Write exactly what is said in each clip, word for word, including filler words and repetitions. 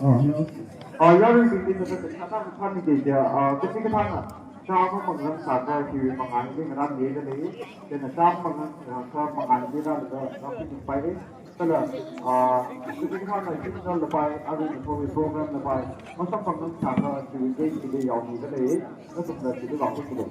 Oh, hello. Oh, yaruibingli nasa kachāng kachāng mi de ja, ah, kachi kathāna, chāma mangang sāda hiwui mangāli ngarān mi da lei, chieina chāma mangang, ah, kha mangāli rālaga rāphaning pai lei. Kala, ah, kachi kathāna himna lapai, arui nathumwui program lapai, masamphang ngasāda hiwui date chili yao mi da lei, nathumna chili vāphut lei.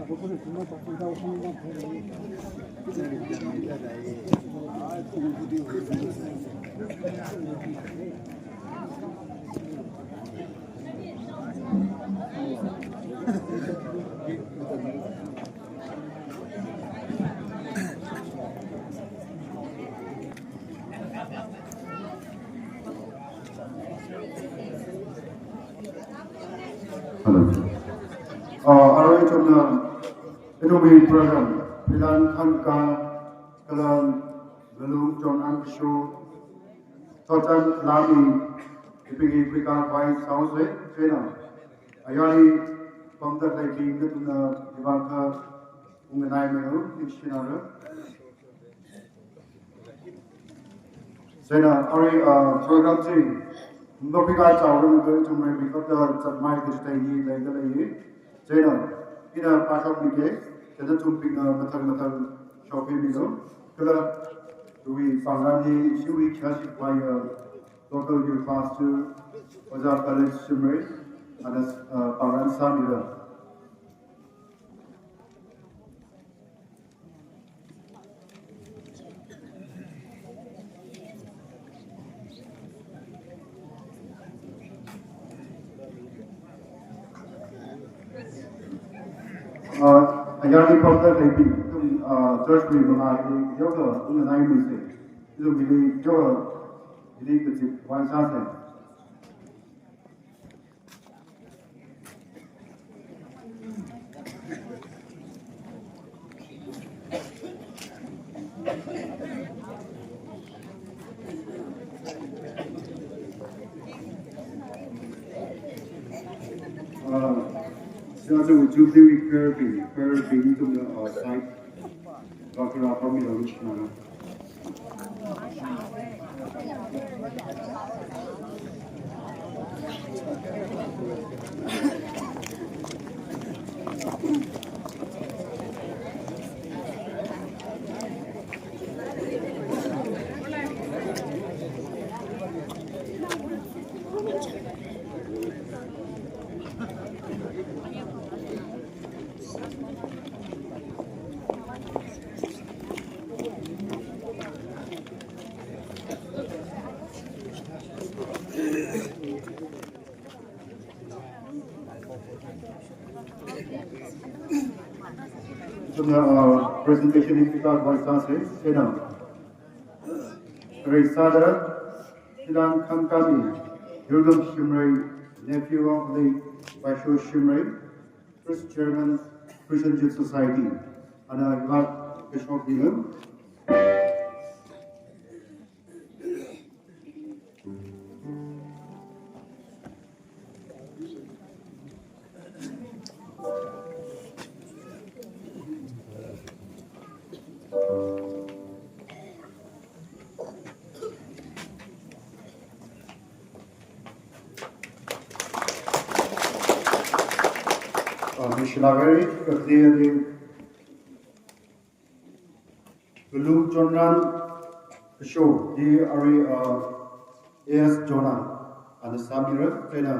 Hello. Uh, arui chumna, ithumwui program, Philan Khangka, kala Ngalung Chonran Kasho, Thotan Lami, ipiki khuika vai saose, chieina. Ayari pamda leibing kathumna, ivangkha, ungnai menu, ningshinara. Chieina, arui, uh, program chi, nokpika chaorun kachungmei mikapta chatmei kachitai hi leida leiya. Chieina, ina pashok mike, chieina chumpingna mathang mathang shokmilo. Kala, tui pangran hi, ishiwui kya shikwai, uh, local youth pastor, Oja College Shimrei, ana, uh, pangran sāmira. Uh, ayari pamda leibing, ithum, uh, church wui mangāli, yoga, ungnai muse. Ithum hili, yoga, hili kachi, vai sāse. Uh, so, so, Jubilee Kirby, Kirby, ithumna, uh, side. Bakura pamilo, uh, Chieina, uh, presentation hi start vai sāse, chieina. Reisada, Philan Khangkami, Yurgam Shimrei, nephew of late Baisho Shimrei, first chairman, Christian Youth Society. Ana ivang kashok milo. Uh, missionary, clearly Ngalung Chonran Kasho, hi arui, uh, A S Jonah, ana sāmira, chieina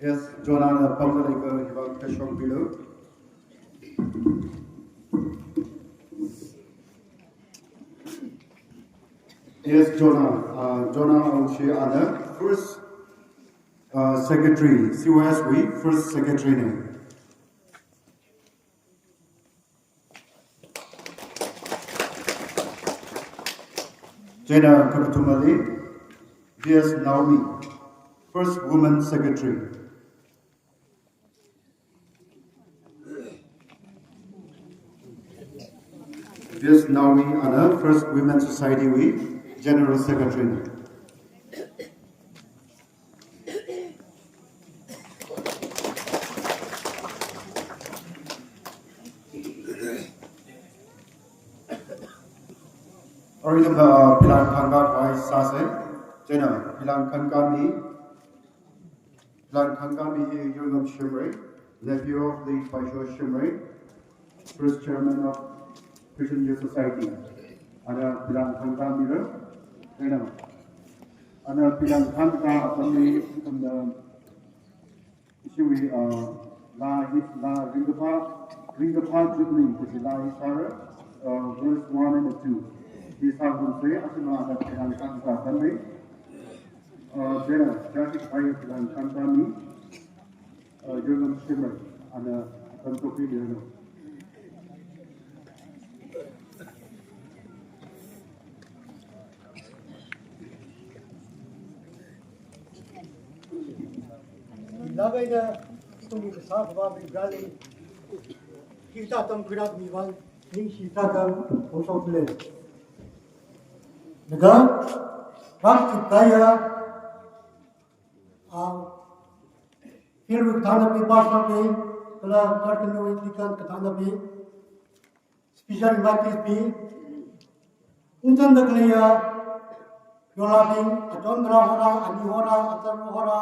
A S Jonah na pamda leikha hiva kashok milo. A S Jonah, uh, Jonah Aungshi ana first, uh, secretary, C Y S wui first secretary na. Chieina kakathumali, V S Naomi, first woman secretary. V S Naomi ana First Women Society wui General Secretary. Aruina, uh, Philan Khangkami sāse, chieina Philan Khangkami, Philan Khangkami hi Yurgam Shimrei, nephew of late Baisho Shimrei, first chairman of Christian Youth Society. Ana Philan Khangkamira, chieina. Ana Philan Khangkami, um, the Ishiwui, uh, laa hi, laa ringkaphā, Ringkaphā Jubilee kaji laa sāra, uh, verse one and two. Chi sāngarumsa, achina ana pheihān khangatha khanli. Uh, chieina church choir pheihān khangatha mi, uh, Yornam Shimray, ana atam tokli lero. Lākaida ithumwui kasā Akhava Vareli hithāda tamkhuirāmi vang ningshi sāda phongshokle. Laga, ram chipkaya, ah, field wui kathānnaobing, pastor bing, kala church wui deacon kathānnaobing, special invitees bing, ungchānda khaleiya yonglābing, achon ngarā hora, ani hora, acharu hora,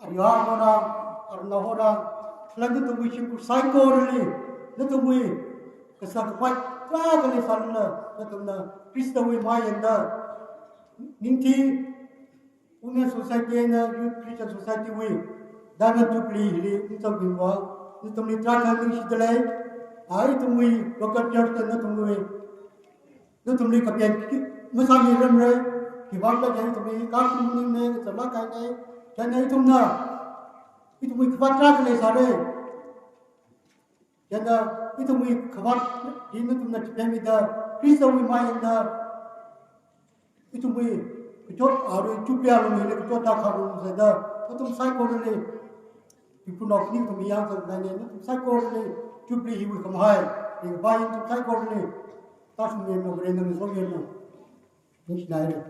arihā hora, arnao hora, kala nathumwui shimkhur saikorali, nathumwui kasā khavāt tarākha leisālala, nathumna Khristawui mayonda, ningthi, Women Society eina Youth Christian Society wui Diamond Jubilee hili ungchāngbing vang nathumli tarākha ningshida lei. Ai, ithumwui local church na nathumwui, nathumli kapen masāmiramra. Khiwuivang khala ithumwui kashung maningmana, kazat lākahaina. Chieina ithumna, ithumwui khavāt tarākha leisāra. Chieina ithumwui khavāt hi nathumna chipemida, Khristawui mayonda, ithumwui kachot arui Jubilee alung hili kachot tākhangarum sāda, nathum saikorali, ipun of ning ithum yāngsanglaga, nathum saikorali Jubilee hiwui khamahai ringphāya, nathum saikorali, tāshungmilo, Varena ngasomilo. Ningshinaira.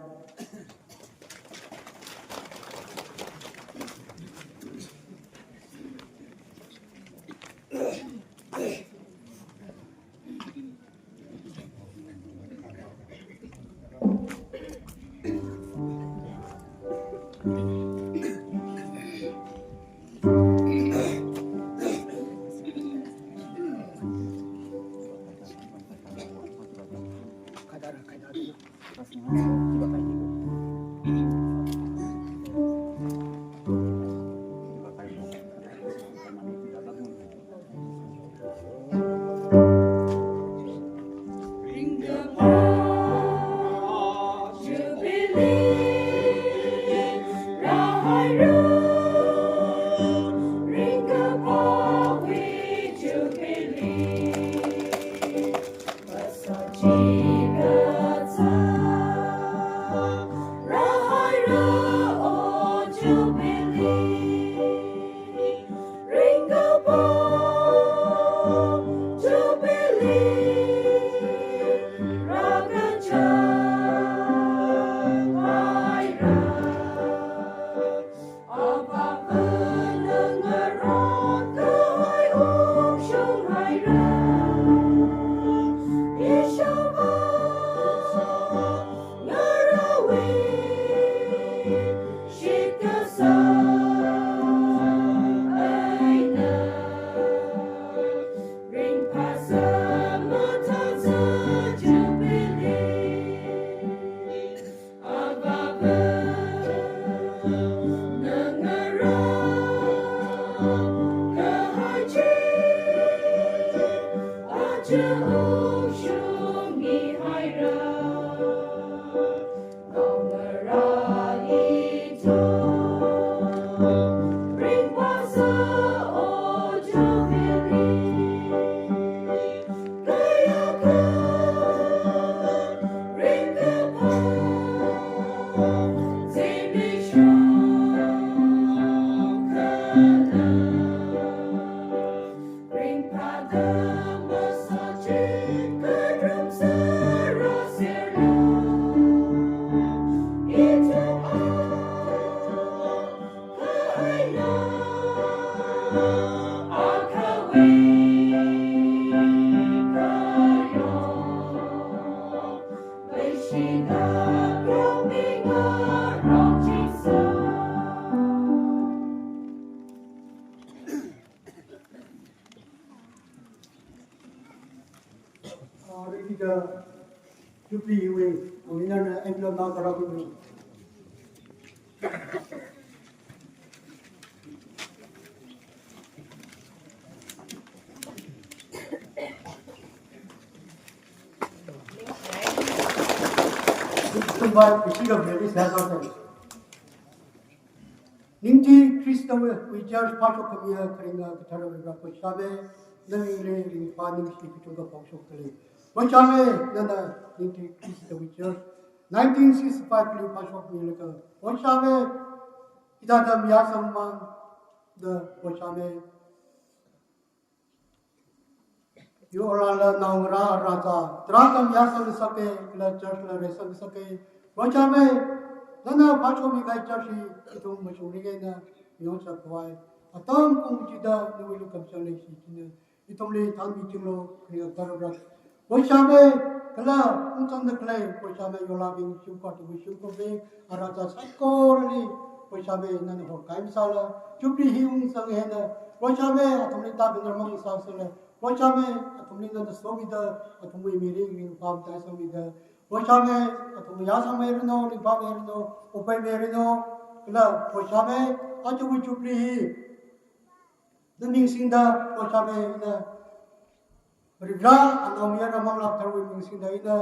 Ah, Rebecca, Jubilee wui, ah, winner na envelope nao tara khuilu. Invite Bishop of Mary Sazan. Ningti Christawui church phashok khamiya kharinga kathara Proho Same, nana mingli ringphā ningshi kachungkha phongshok khalei. Proho Same, nana Ningti Christawui church nineteen sixty-five li phashok milaga, Proho Same, hithāda mayāsangmang da Proho Same, yo rāla naongarā rāzā, tarākha mayāsang sāke, kala church la reisang sāke. Proho Same, nana phashokmi kahai church hi ithum mashungri eina yongsa khavai, atam pung chida nawui lukhamashan leishi china ithumli thangmichinglu, kharinga kathara Proho Same, kala ungchangda khalei Proho Same, yolābing, shimkhurwui shimkhurbing, arāzā saikorali Proho Same, nana horkahai masāla, Jubilee hi ungsang eina, Proho Same, athumli tābing ngarmang sāsāla, Proho Same, athumli nana somida, athumwui mirin ringphā mataisangmida, Proho Same, athum yāsangmiranu, ringphāmiranu, upaimiranu, kala Proho Same, ajawui Jubilee hi nana ningsingda, Proho Same, ina Varivara, anaomayara Manglā Katharawui ming singda ina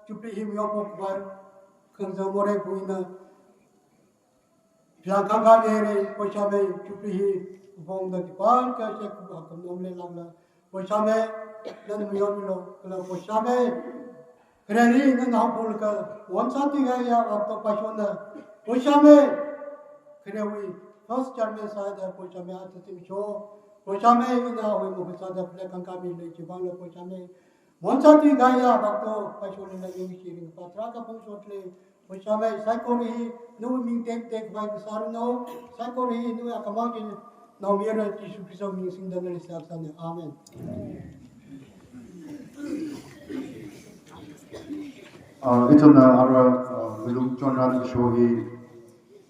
Jubilee hi mayonphok khavai, khangazan morei phu ina philāngkāngkāmira, Proho Same, Jubilee hi kaphungda khipākha shek khuba kamnom leilāngla, Proho Same, nana mayonmilu, kala Proho Same, khareli nana haophoklaga, won sāthui kahaiya Avāva̱ Paishonna, Proho Same, kharewui first chairman sāda Proho Same athishim sho, Proho Same, ina awui mahut sāda philāngkāngkāmilei chivangla Proho Same, won sāthui kahaiya Avāva̱ Paishonlila ningshi ringphā tarākha phongshokli, Proho Same, saikora hi nawui ming tektek khavai kasāranu, saikora hi nawui akhamang chi naomayara Jishu Khristawui ming singda nali seihā kasāna. Amen. Uh, ithumna arui, uh, ngalung chonra show hi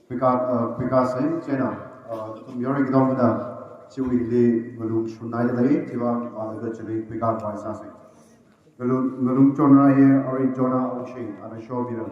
pika, uh, pika sai, chieina, uh, ithum yore kidong na chiwuili ngalung shunnaida lei, chiwui vang, uh, chili pika khavai sāsai. Ngalung, ngalung chonra hi, arui chonra aushi, ana show mira.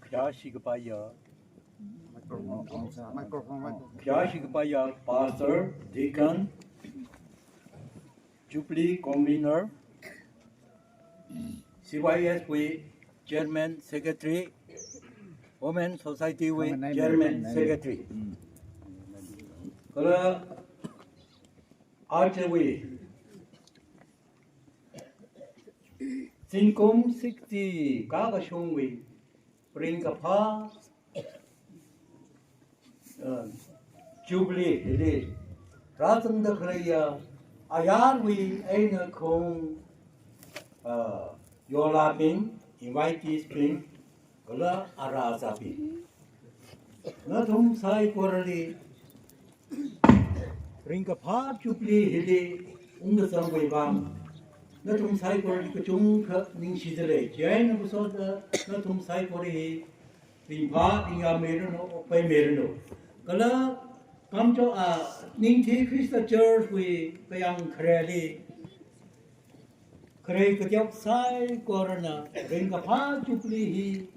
Khayāshi kapaiya, khayāshi kapaiya Pastor, Deacon, Jubilee Convener, C Y S wui Chairman, Secretary, Women Society wui Chairman, Secretary. Kala R J wui Zingkum sixty kakashungwui ringkaphā, uh, Jubilee hili rāzangda khaleiya ayarwui eina khaung, uh, yolābing, invitees bing, kala arāzābing, nathum saikorali ringkaphā Jubilee hili ungkazangwui vang nathum saikorali kachungkha ningshida lei. Chieina ngasoda nathum saikora hi ringphā ringyāmiranu, okpaimiranu. Kala Kamjong, ah, Ningthi Khrista Church wui kayāng khareli, khare kateok saikorana ringkaphā Jubilee hi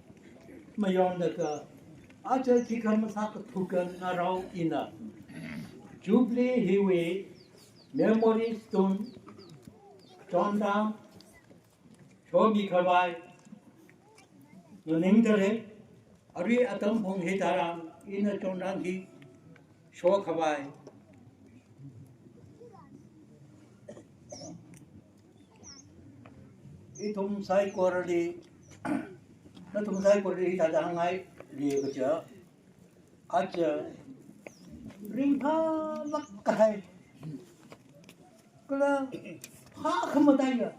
mayonlaga, aja khikha masākathuka ngarao ina Jubilee hiwui memory stone chonrang shomi khavai nganingda lei. Arui atam phong hitharan ina chonrang hi shokhavai ithum saikorali, nathum saikorali hithāda hāngngaili kaja, aja ringphālāk kahai kala phākhamataiya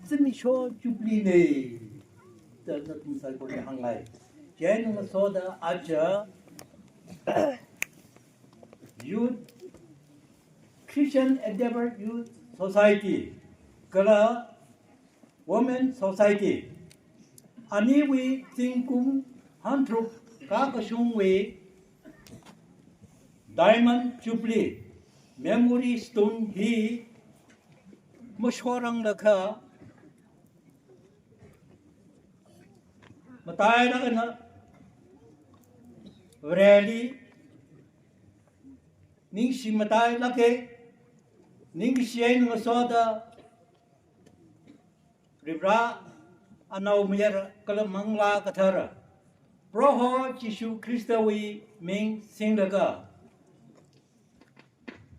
zimiksho Jubilee na da nathum saikorali hāngngai. Chieina ngasoda aja Youth, Christian Endeavour Youth Society kala Women Society aniwui zingkum hangtharuk kakashungwui Diamond Jubilee Memory Stone hi mashorang lakha matailāk eina Vareli ningshi matailāka. Ningshi eina ngasoda Varivara, Anaomayara kala Manglā Kathara, Proho Jishu Khristawui ming singlaga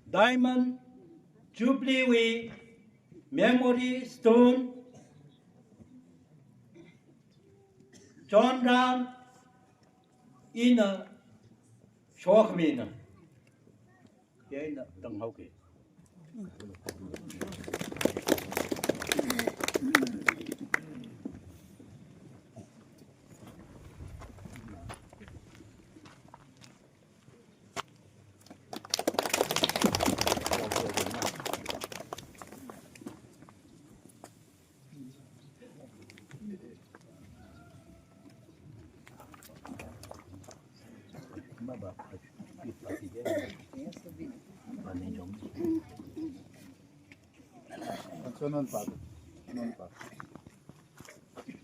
Diamond Jubilee wui Memory Stone chonrang ina shokhamina. Chieina tanghaoka.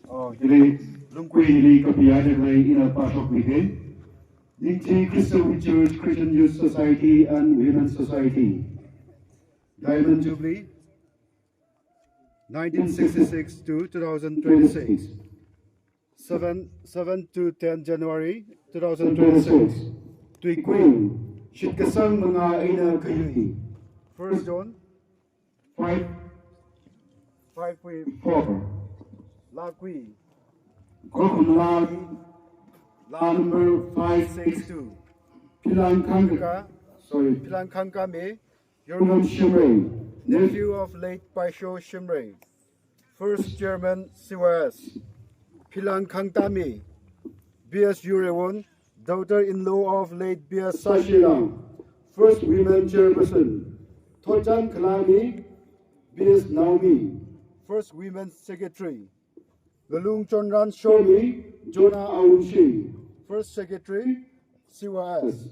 Oh, hili, lungkui hili kapiya de lei ina pāshokmida. Ningthi Christian Church, Christian Youth Society and Women Society. Diamond Jubilee, nineteen sixty-six to two thousand twenty-six. Seven, seven to ten January two thousand twenty-six. Tuikui, shitkasang mangā eina kayui. First John five, five wui four. Lākui. Gokhumlā, lā number five six two. Philangkhang, sorry, Philangkhang Kami, Yorngam Shimray, nephew of late Paisho Shimray, first chairman C Y S. Philangkhang Tami, B S Yurewon, daughter-in-law of late B S Sashilang, first women chairperson. Thotchan Khalami, B S Naomi, first women secretary. Lalung Chonran Shomi, Jonah Aungshi, first secretary, C Y S.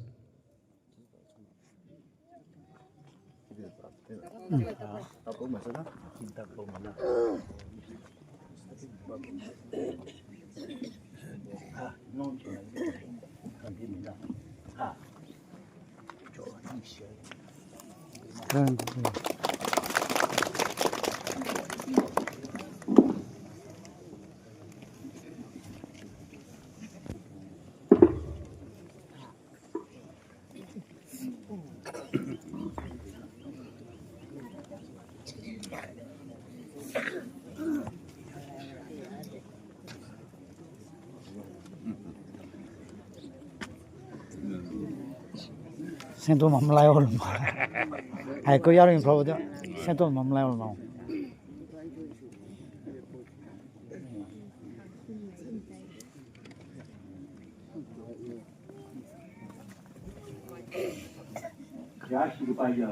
Sento mamlai ol ma. Hai ko yaring pro do. Sento mamlai ol ma. Yashi baya.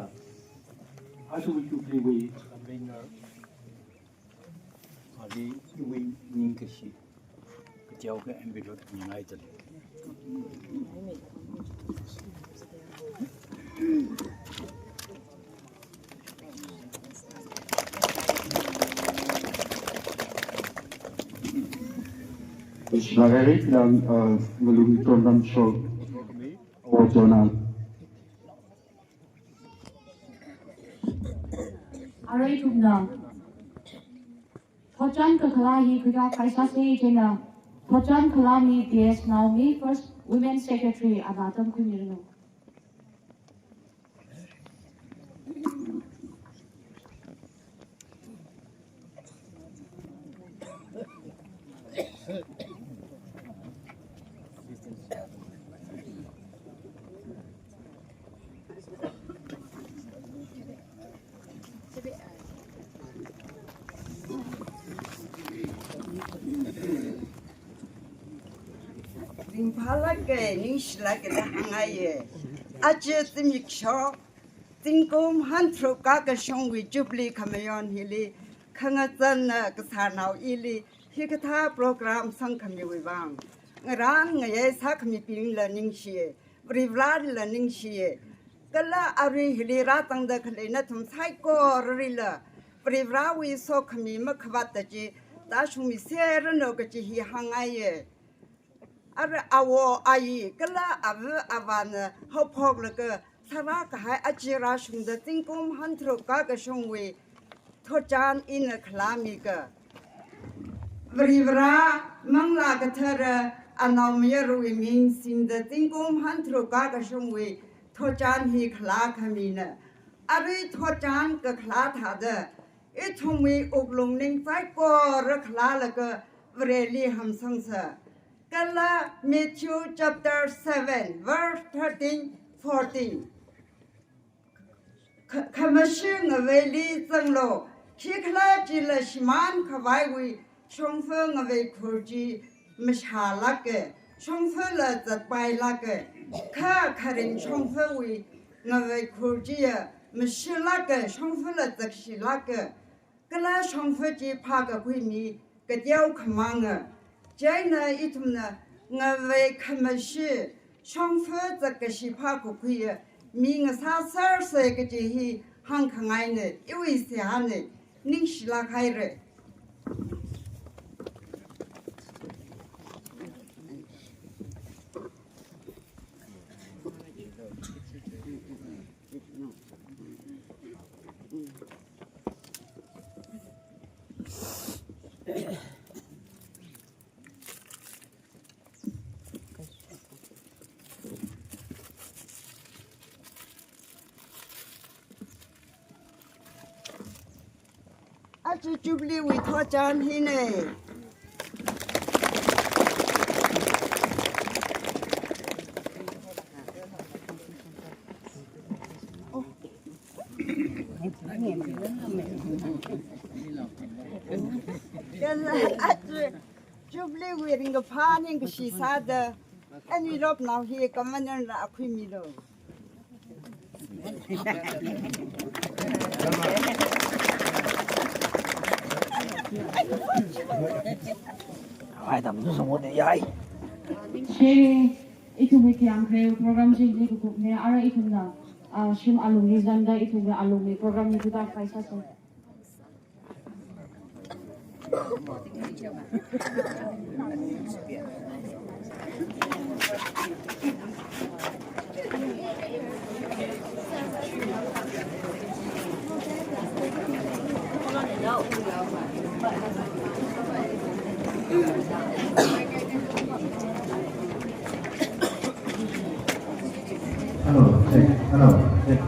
Asu Jubilee wui convener. Ali iwui ningkashi. Kateokha envelope ningai tali. Ishmael nang, uh, ngalung program show. Award jona. Arui ithumna thotchan kakhalat hi khuikakhaisa se china. Thotchan khalat mi T S Naomi, First Women Secretary, ana tamkhuimiranu. Ringphālāka, ningshilāka da hāngngaiya. Aja zimiksho, zingkum hangtharuk kakashungwui Jubilee khamayon hili, khangazanna kasānao ili, hikathā program sangkhamiwui vang ngarān ngayei sākhamibingla ningshiya, Varivarāla ningshiya. Kala arui hili rātangda khalei nathum saikoralila, Varivarāwui sokhami makhavātda chi tāshungmiseranu kaji hi hāngngaiya. Ara awo ayi kala ava avāna haophoklaga sārākahai aja rāshungda zingkum hangtharuk kakashungwui thotchan ina khalāmika. Varivarā Manglā Kathara anaomayarawui ming singda zingkum hangtharuk kakashungwui thotchan hi khalākhamina. Arui thotchan kakhalat thāda ithumwui wuklung ning saikora khalālaga Vareli hamsangsa. Kala Matthew chapter seven, verse thirteen, fourteen. Kha-, khamashi ngaveili zanglu, khikhalajila shimān khavaiwui shongfa ngavei khur chi mashālāka, shongfala zatpailāka, kha kharing shongfawui ngavei khur chiya mashilāka, shongfala zakshilāka. Kala shongfa chi phākakhui mi kateokhamanga. Chieina ithumna ngavei khamashi shongfa zakkashi phākakhuiya mi ngasāsersa kaji hi hāngkhangaina, iwui seihāna, ningshilāk haira. Aja Jubilee wui thotchan hina. Kala aja Jubilee wui ringkaphā ningkashi sāda, envelope nao hi commander la khuimilu. Hai, tam tu sungguh deh, yai. Share, ithumwui khayang khare program chi hili kakupna, ara ithumna, ah, shim alungli zangda ithumwui alungli program hi tuda khuisāsa. Hello, check. Hello, check.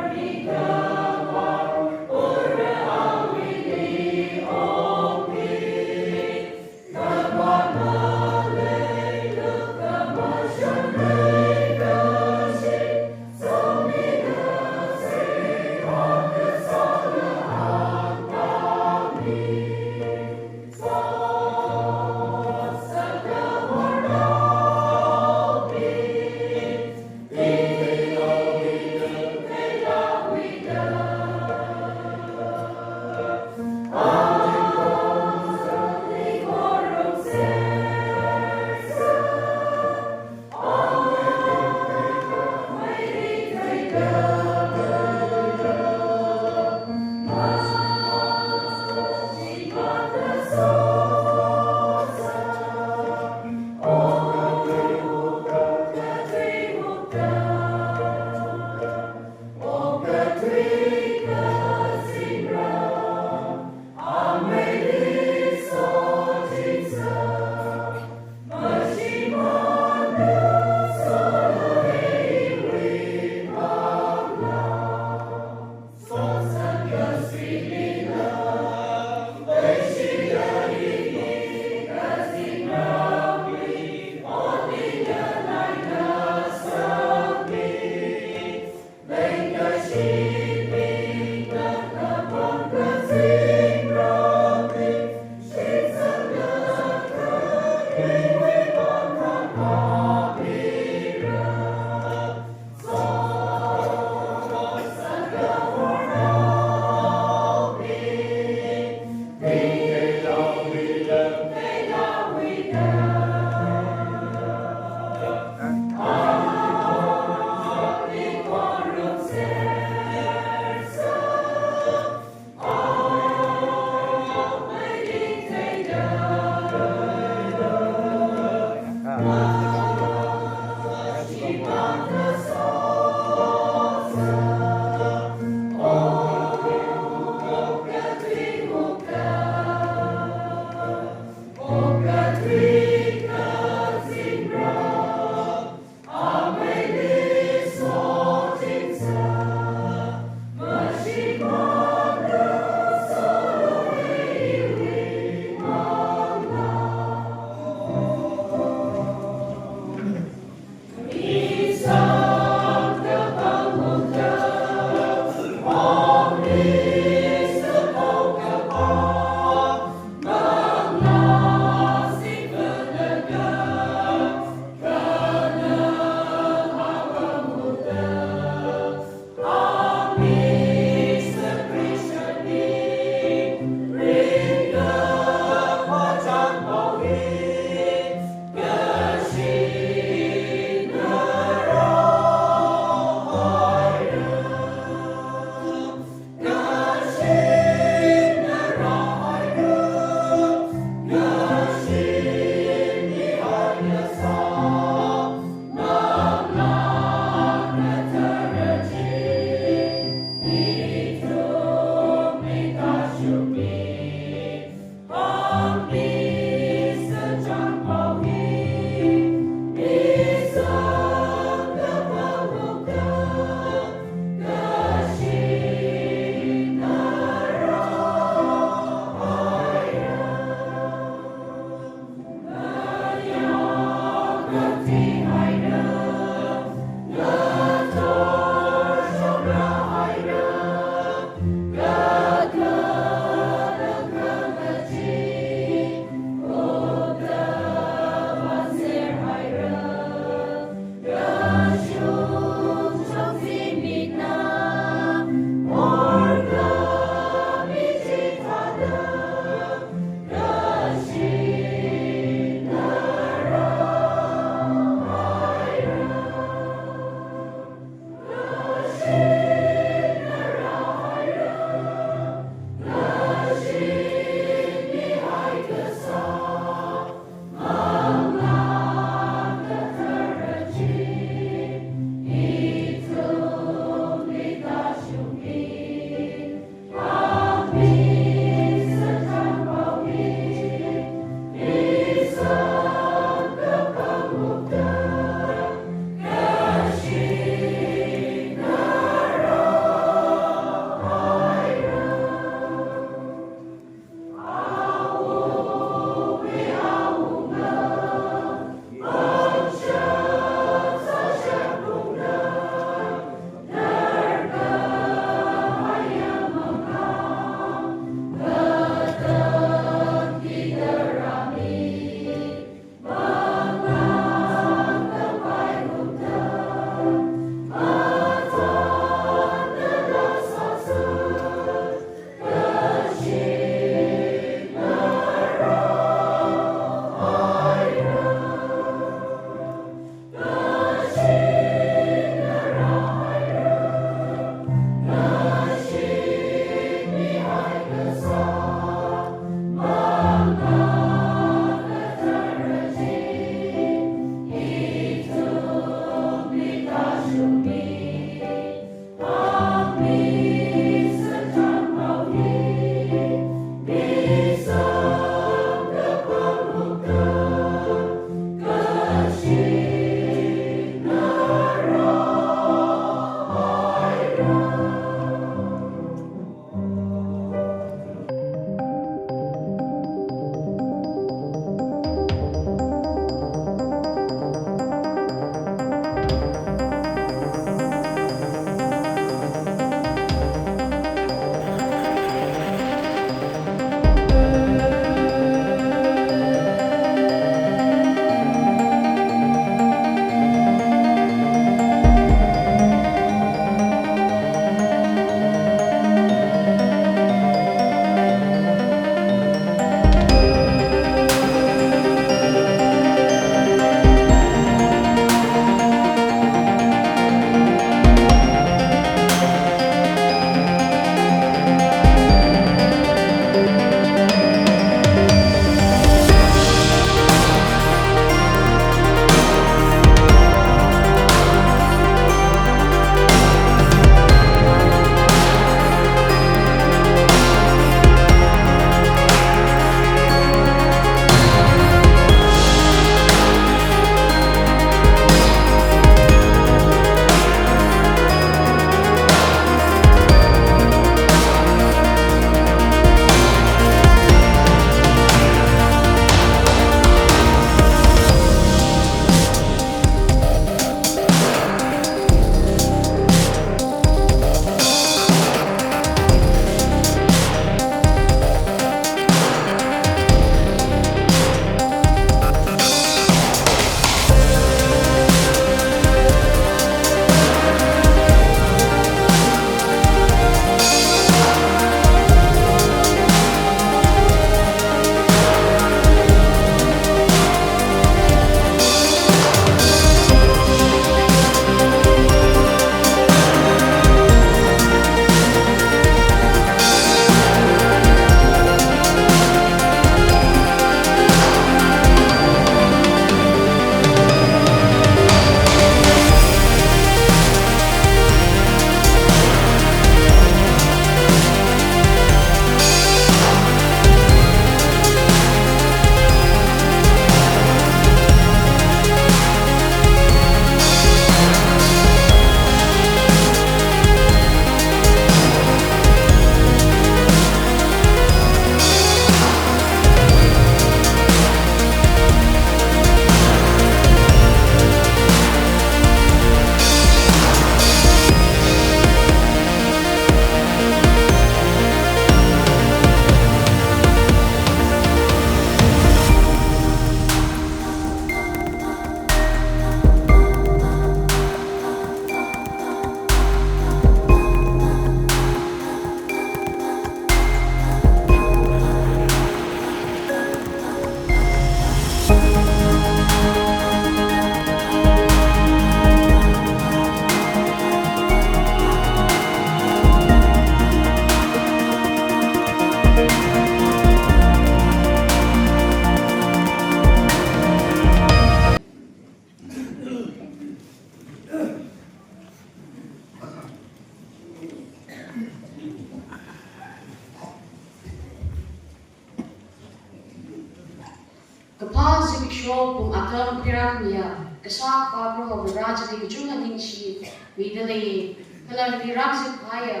Sho pung atam pira miya, kasā pa Proho Vare chili kachungkha ningshimida lei, kala hi rāzip haiya,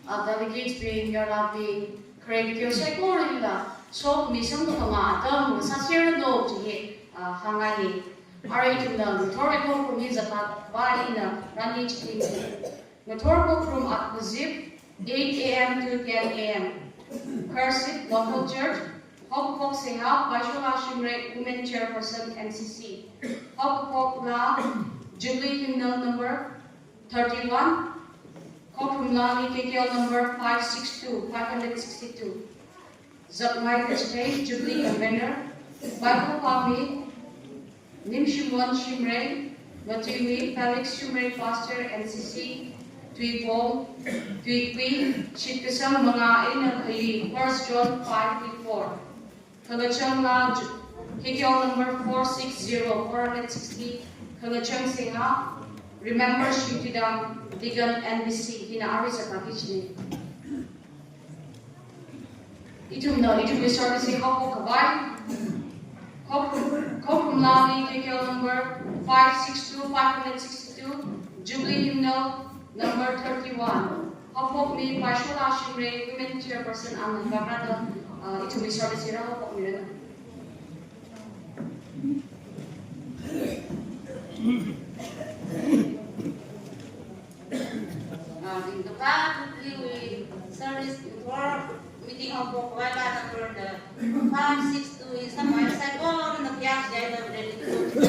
a delegates bing, yarabing, khare video saikoralila, sho pung misang katonga atam, sāserranu chi, a, hāngngai. Arui ithumna, ngathor khokharum hi zatkhavai eina, rani chiting. Ngathor khokharum akha zip, eight A M to ten A M. Kharsit Local Church, haokaphok seihā, Paishola Shimray, Women Chairperson, N C C. Haokaphok laa, Jubilee Hymnal number thirty-one, khokharum laali K K L number five six two, five hundred sixty-two. Zatngai kachithei Jubilee Convener, Bible pāmi, Nimshimon Shimray, matuiwui Felix Shimray, Pastor, N C C, Tuipong, Tuikui, shitkasang manga eina khayui, First John five three four. Khangachang laa Ju-, K K L number four six zero, four hundred sixty, khangachang seihā, Remember Shingtidam, Deacon, N B C, hina arui zatkaki chini. Ithumna, ithumwui service hi haophok khavai. Khokharum, khokharum laali K K L number five six two, five hundred sixty-two, Jubilee Hymnal number thirty-one. Haophokmi Paishola Shimray, Women Chairperson, Anand Bagrada, uh, ithumwui service hi rāhaophokmiranu. Ah, ringkaphā Jubilee service before meeting of Bok Vaila number the five six two is the five second of the Piash Jai the ready to go to the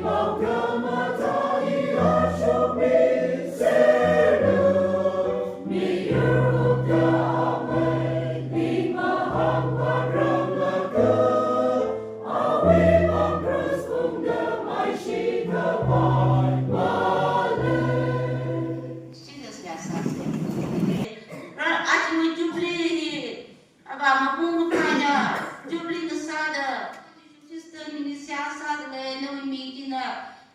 Ra, aja Jubilee hi, ava mapung mapaya, Jubilee ngasāda, Christian ministry sāda lei, nawui ming eina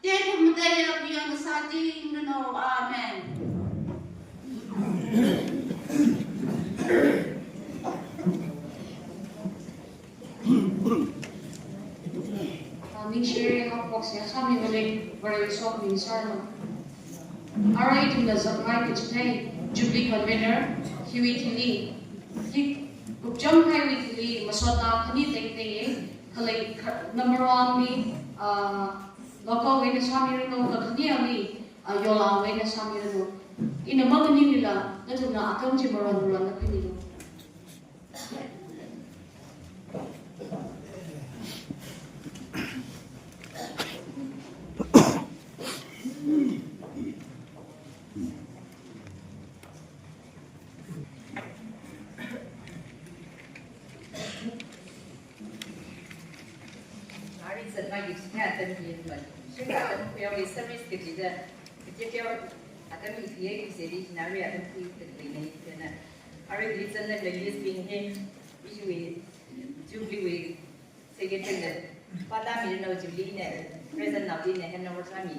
tekhamataiya khuiya ngasāchingranu. Amen. Ah, ningshire, haophokse, sāmi malei, Varewui sokhami sāranu. Arui ithumna zatngai kachithei, Jubilee Convener, hiwui thili, hi kupcham kahaiwui thili, masotnao khani teitei, khalei kha-, number one li, ah, local wui eina sāmiranu, kakhaneli, ah, Yola wui eina sāmiranu. Ina manganingla, nathumna atam chi maron maron na khanilo. Arui zatngai kachithei atam hi man. Shira atam khuiya service kachida, kachida atam hi khuiya khuiseri, arui atam khuida leina hi khuiya. Arui kachida list bing hi, ishiwui, Jubilee wui, Secretary le, pātāmiranu Jubilee na, President naobingna handover sāmi.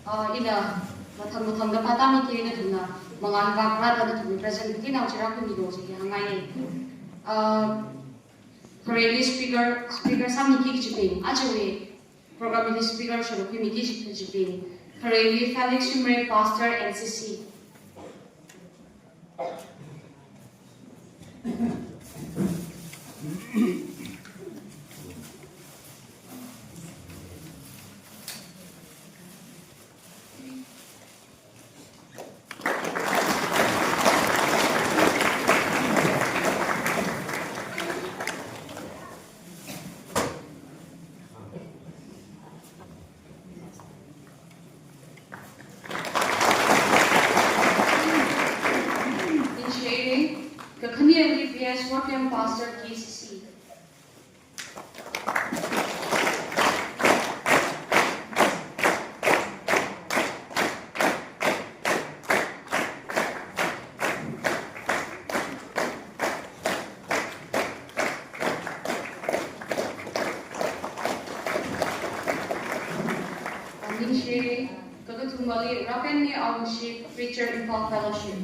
Ah, ina mathang mathangda pātāmiki, nathumna mangān vak rāda nathum President kinao chira khuimilu chi hāngngaiye. Ah, Khareli speaker, speaker sāmiki kajibing, ajawui program li speaker sāda khuimiki kajibing, Khareli Felix Shimray, Pastor, N C C. Ningshire, kakhaneli P S Work Camp Pastor K C C. Ningshire, kakathumali Rapenli Awungshik, Preacher, Imphal Fellowship.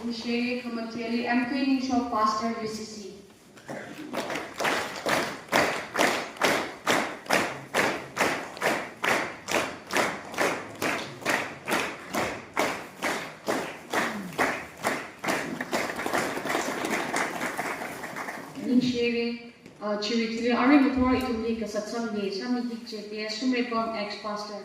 Ningshire, khamatheli M K Ningshok, Pastor, U C C. Ningshire, ah, chiwui thili arui ngathor ithumli kasatsangli sāmiki kaji P S Sumrepam, ex-pastor.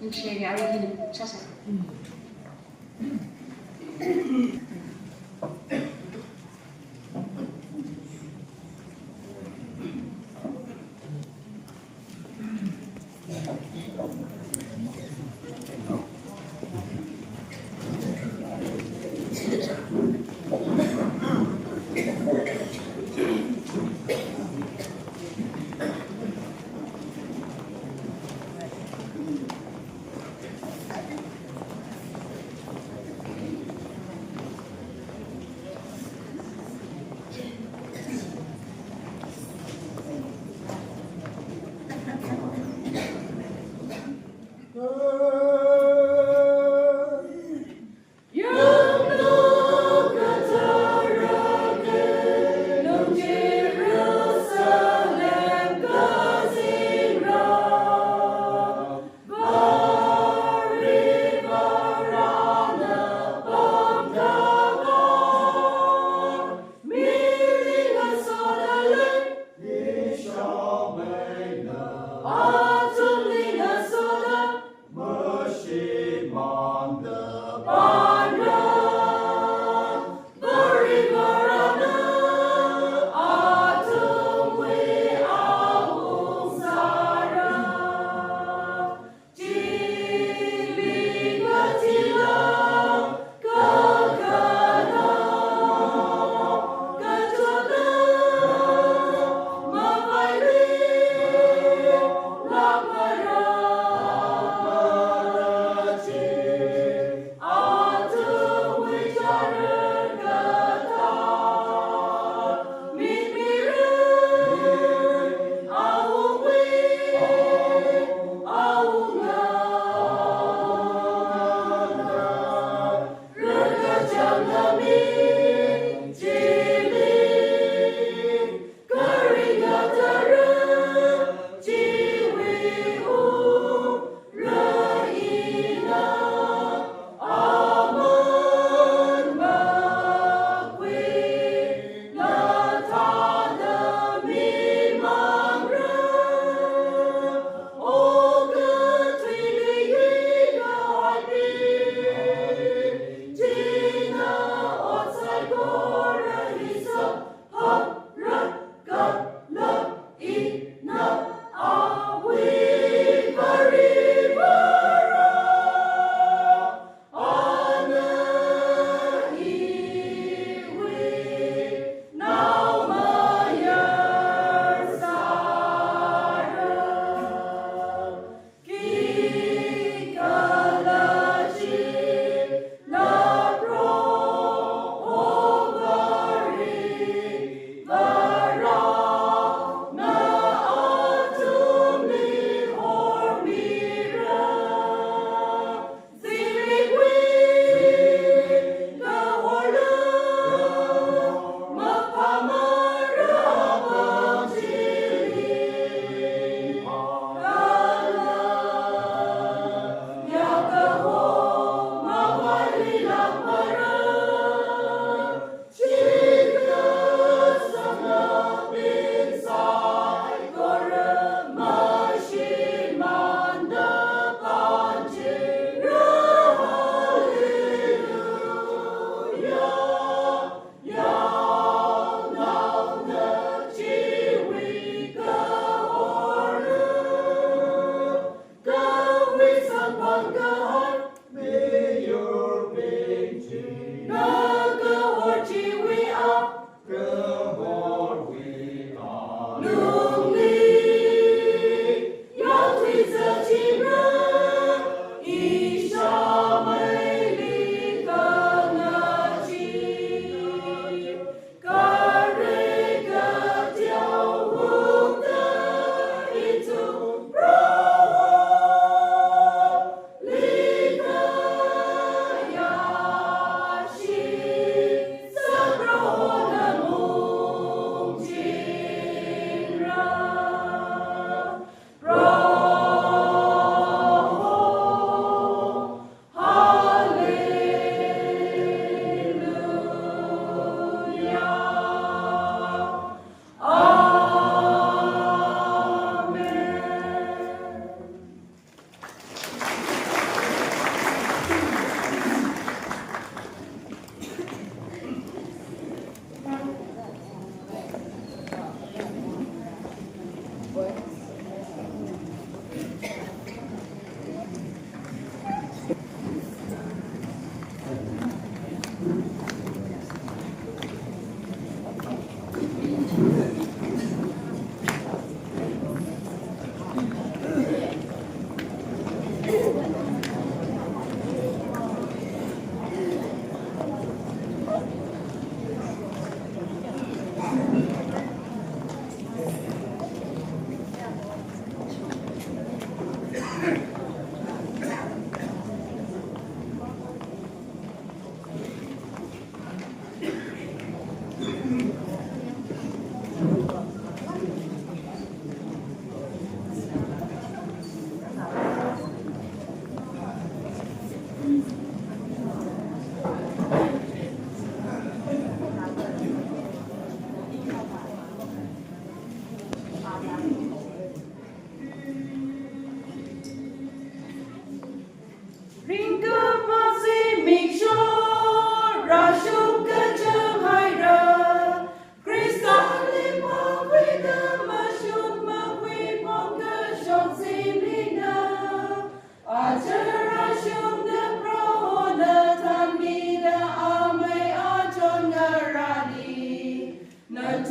Ningshire, arui hili sāsa.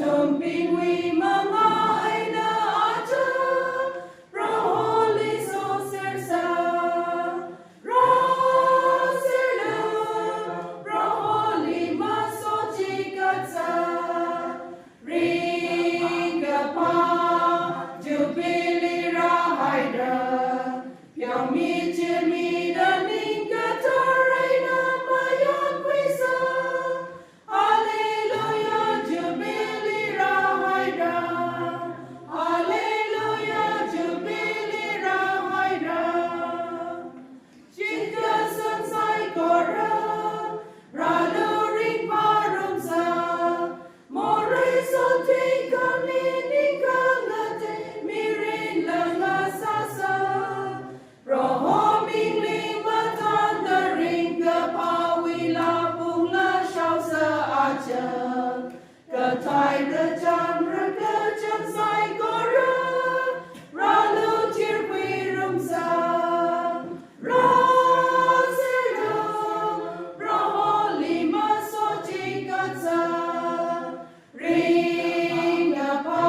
Itumbingwui mangā eina aja, Proholi sosersa, rāserlu, Proholi masochikatsa, ringkaphā Jubilee rāhaira, pheomi chimida ning kathar eina mayonkhuisa. Hallelujah, Jubilee rāhaira. Hallelujah, Jubilee rāhaira. Shitkasang saikora, rālu ringphārumsa, morei sothei khami ningkhangatei mirin langasāsa, Proho mingli mathānda ringkaphāwui lapung lashaosa aja. Kathei racham rakacham saikora, rālu thirkhuirumsa, rāserlu, Proholi masochikatsa, ringkaphā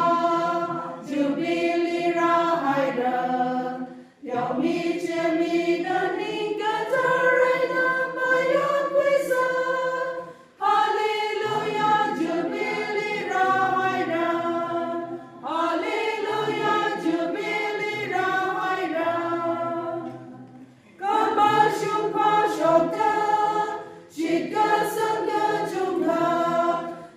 Jubilee rāhaira, pheomi chimida ning kathar eina mayonkhuisa. Hallelujah, Jubilee rāhaira. Hallelujah, Jubilee rāhaira. Khamashung phāshokta, shitkasang kachungkha,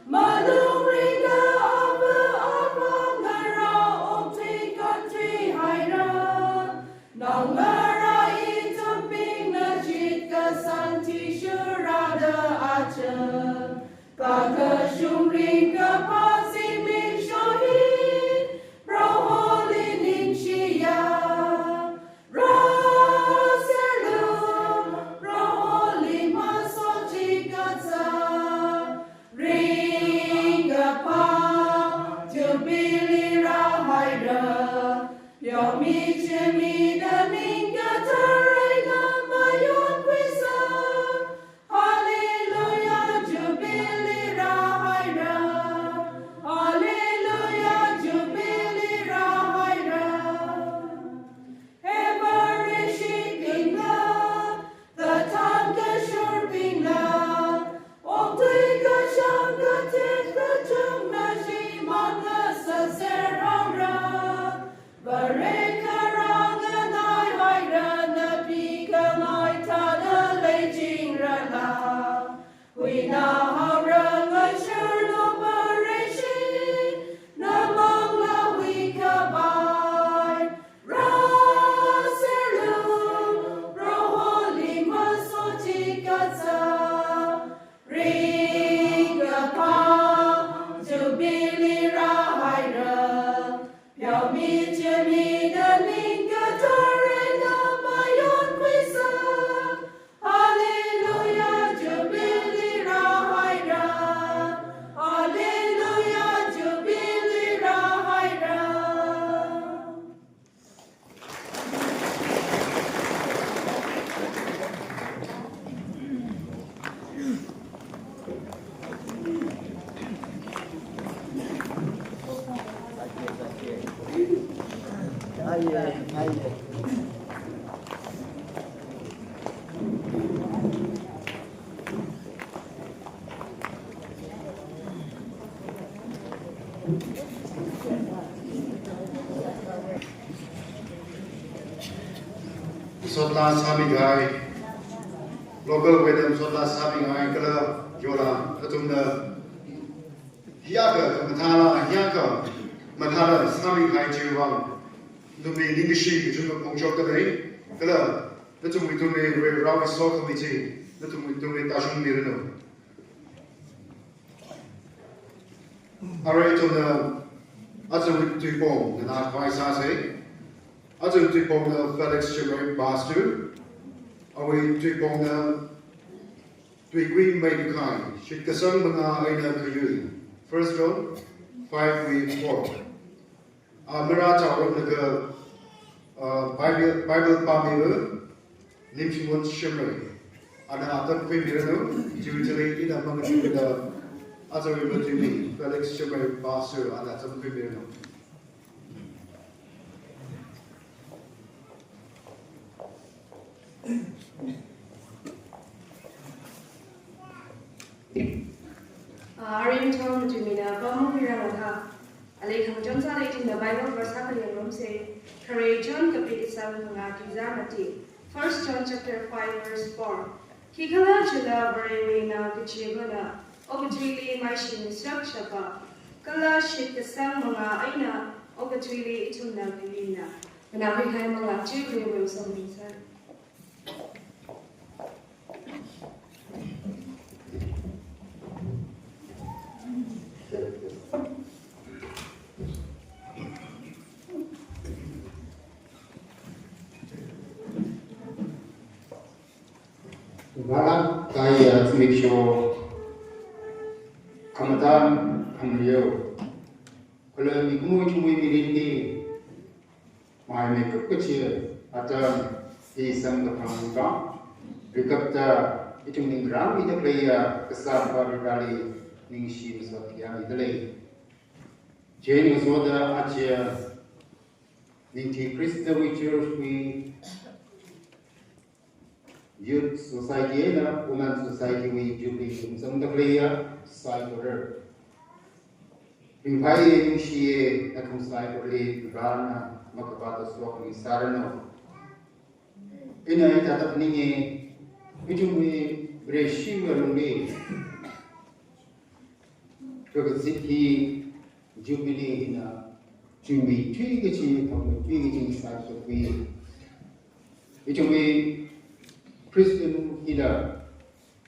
malung ringkha ava ava ngarā okthui kanthui haira. Naongarā itumbingna shitkasang athishurda aja, kakashung ringkaphā zimiksho hi Proholi ningshiya. Rāserlu, Proholi masochikatsa, ringkaphā Jubilee rāhaira, pheomi chimida ning kathar eina mayonkhuisa. Hallelujah, Jubilee rāhaira. Hallelujah, Jubilee rāhaira. He Vareshi bingna, kathang kashurbingna, okthui kasham kathem kachungna shimān ngasaser haora. Vare kharā nganai haira, napi khangai thāda leichingrala. Huina haora ngashurlu Vareshi, na manglā huikhavai. Rāserlu, Proholi masochikatsa, ringkaphā Jubilee rāhaira, pheomi chimida ning kathar eina mayonkhuisa. Hallelujah, Jubilee rāhaira. Hallelujah, Jubilee rāhaira. Sotlā sāmikahai, local wedding sotlā sāmikahai kala yola, athumna hiyākha mathāla, hiyākha mathāla sāmikahai chiwui vang, numi ningshi kachungkha phongshokdalei, kala nathumwui tungli Varewui sokhami chi, nathumwui tungli tāshungmiranu. Arui ithumna ajawui tuipong nganākhavai sāsei. Ajawui tuipongna Felix Shimray, Pastor. Awui tuipongna Tuikui Meikakhai, shitkasang mangā eina khayui. First John five wui four. A, marāchaorumlaga, a, Bible, Bible pāmiva Limshimon Shimray. Ana atam khuimiranu, chiwui thili ina mangacheeda Aja iwui matuimi, Felix Shimei Pastor, ana chāmkhuimiranu. Ah, aring chon matuimina pamong mirang akha. Alei khangachon sāda ithumna Bible verse akha yangrumsa. Khare John kapi kasang mangā kizā mati. First John chapter five verse four. Khikhalajila Varewui Nao kachivana okathuili maishingasakshapa, kala shitkasang manga eina okathuili ithumna khuiina. Nganākhuihai manga chi Varewui somi sā. Ngarān kaya zimiksho kamatam khamriyo. Kala mikumo ithumwui mirinli maimeikap kachi atam hi samkaphang vang, rikapta ithum ningkharāngmida khaleiya Kasā Varivarāli ningshi masot khayāmida lei. Chieina ngasoda aja Ningthi Khristawui Church wui Youth Society eina Women Society wui Jubilee ungzangda khaleiya saikora. Ringphāya, ningshiya, nathum saikorali Varena makaphāda sokhami sāranu. Ina hithāda phaninga, ithumwui Vareshiwui alungli, kakazit hi Jubilee hina chuimeithui kachi, phapmeithui kachi sāshapli. Ithumwui Christian hila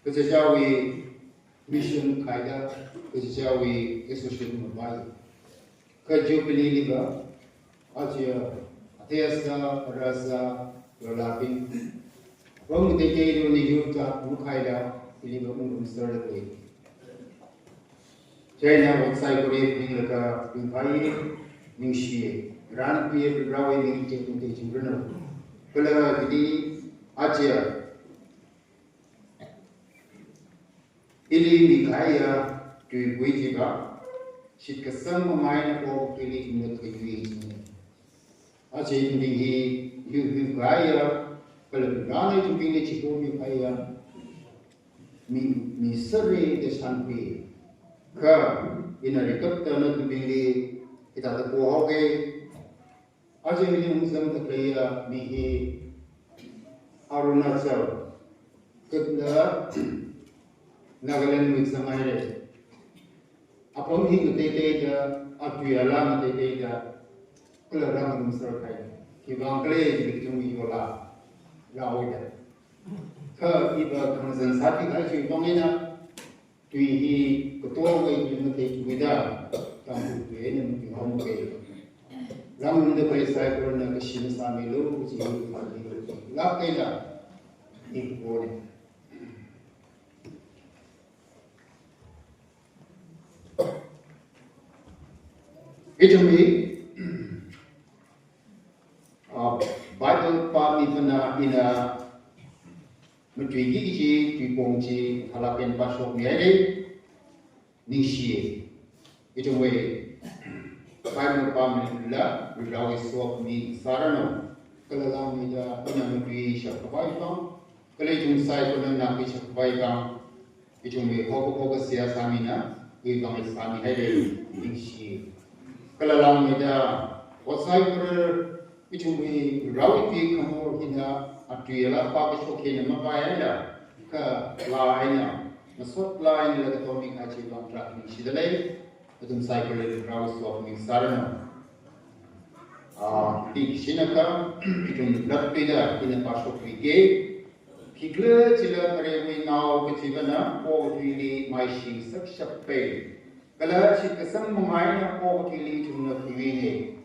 kachichāwui mission khaida, kachichāwui association mavai. Kha Jubilee liva, aja, athei sā, ara sā, lolabing. Apam kateitei luni yu ta makhaila, iliva ungrumserda lei. Chieina ot saikora phaninglaga ringphāya, ningshiya. Ran khuiya Varivarāwui ming tekmatei chingranu. Kala hili aja ili mikahaiya tuibui chiva, shitkasang manga eina okathuili ithumna khuiya. Aja ithumli hi, hi, hi kahaiya, kala Varena ithumbingli chihomikahaiya mi, mi sāra da shānkhui. Kha ina rikapta nathum bingli hithāda pohaoga, aja ili ungzangda khaleiya mi hi Arunachal, kala Nagaland wui zanghaira. Apam hi ngateiteida, atui ala ngateiteida, kala rāngarumser kahai. Khiwuivang khala jilaga ithum yola rāhaoda. Kha iva khangazan sāki kahai chiwuivang eina, tui hi katongawui tui matheithuda, Tangkhul tui eina matuihaomaga. Rāngarumda khalei saikorana kashi masāmilu, kachi hi masāmilu. Lāk eina, ning kone. Ithumwui, ah, Bible pāmi pana ina matuiki kachi, tuipong chi, halākpen pāshokmihaira, ningshiya. Ithumwui Bible pāmila Varivarāwui sokhami sāranu. Kala langmeida ina matuishap khavai vang, kala ithum saikorana nganākhuishap khavai vang, ithumwui haokaphok kasā sāmina, iwui vangla sāmihaira, ningshi. Kala langmeida, ot saikora ithumwui Varivarāwui tui khamor hina, atui ala pākashok hina mavai eina, kha laa eina, masot laa einala katomikahai chiwuivang tarākha ningshida lei. Athum saikorali Varivarāwui sokhami sāranu. Ah, hili kashinakha, ithum latluida ina pāshokluiga. Khikhalajila Varewui Nao kachivana okathuili maishingasakshapa, kala shitkasang manga eina okathuili ithumna khuihaowa.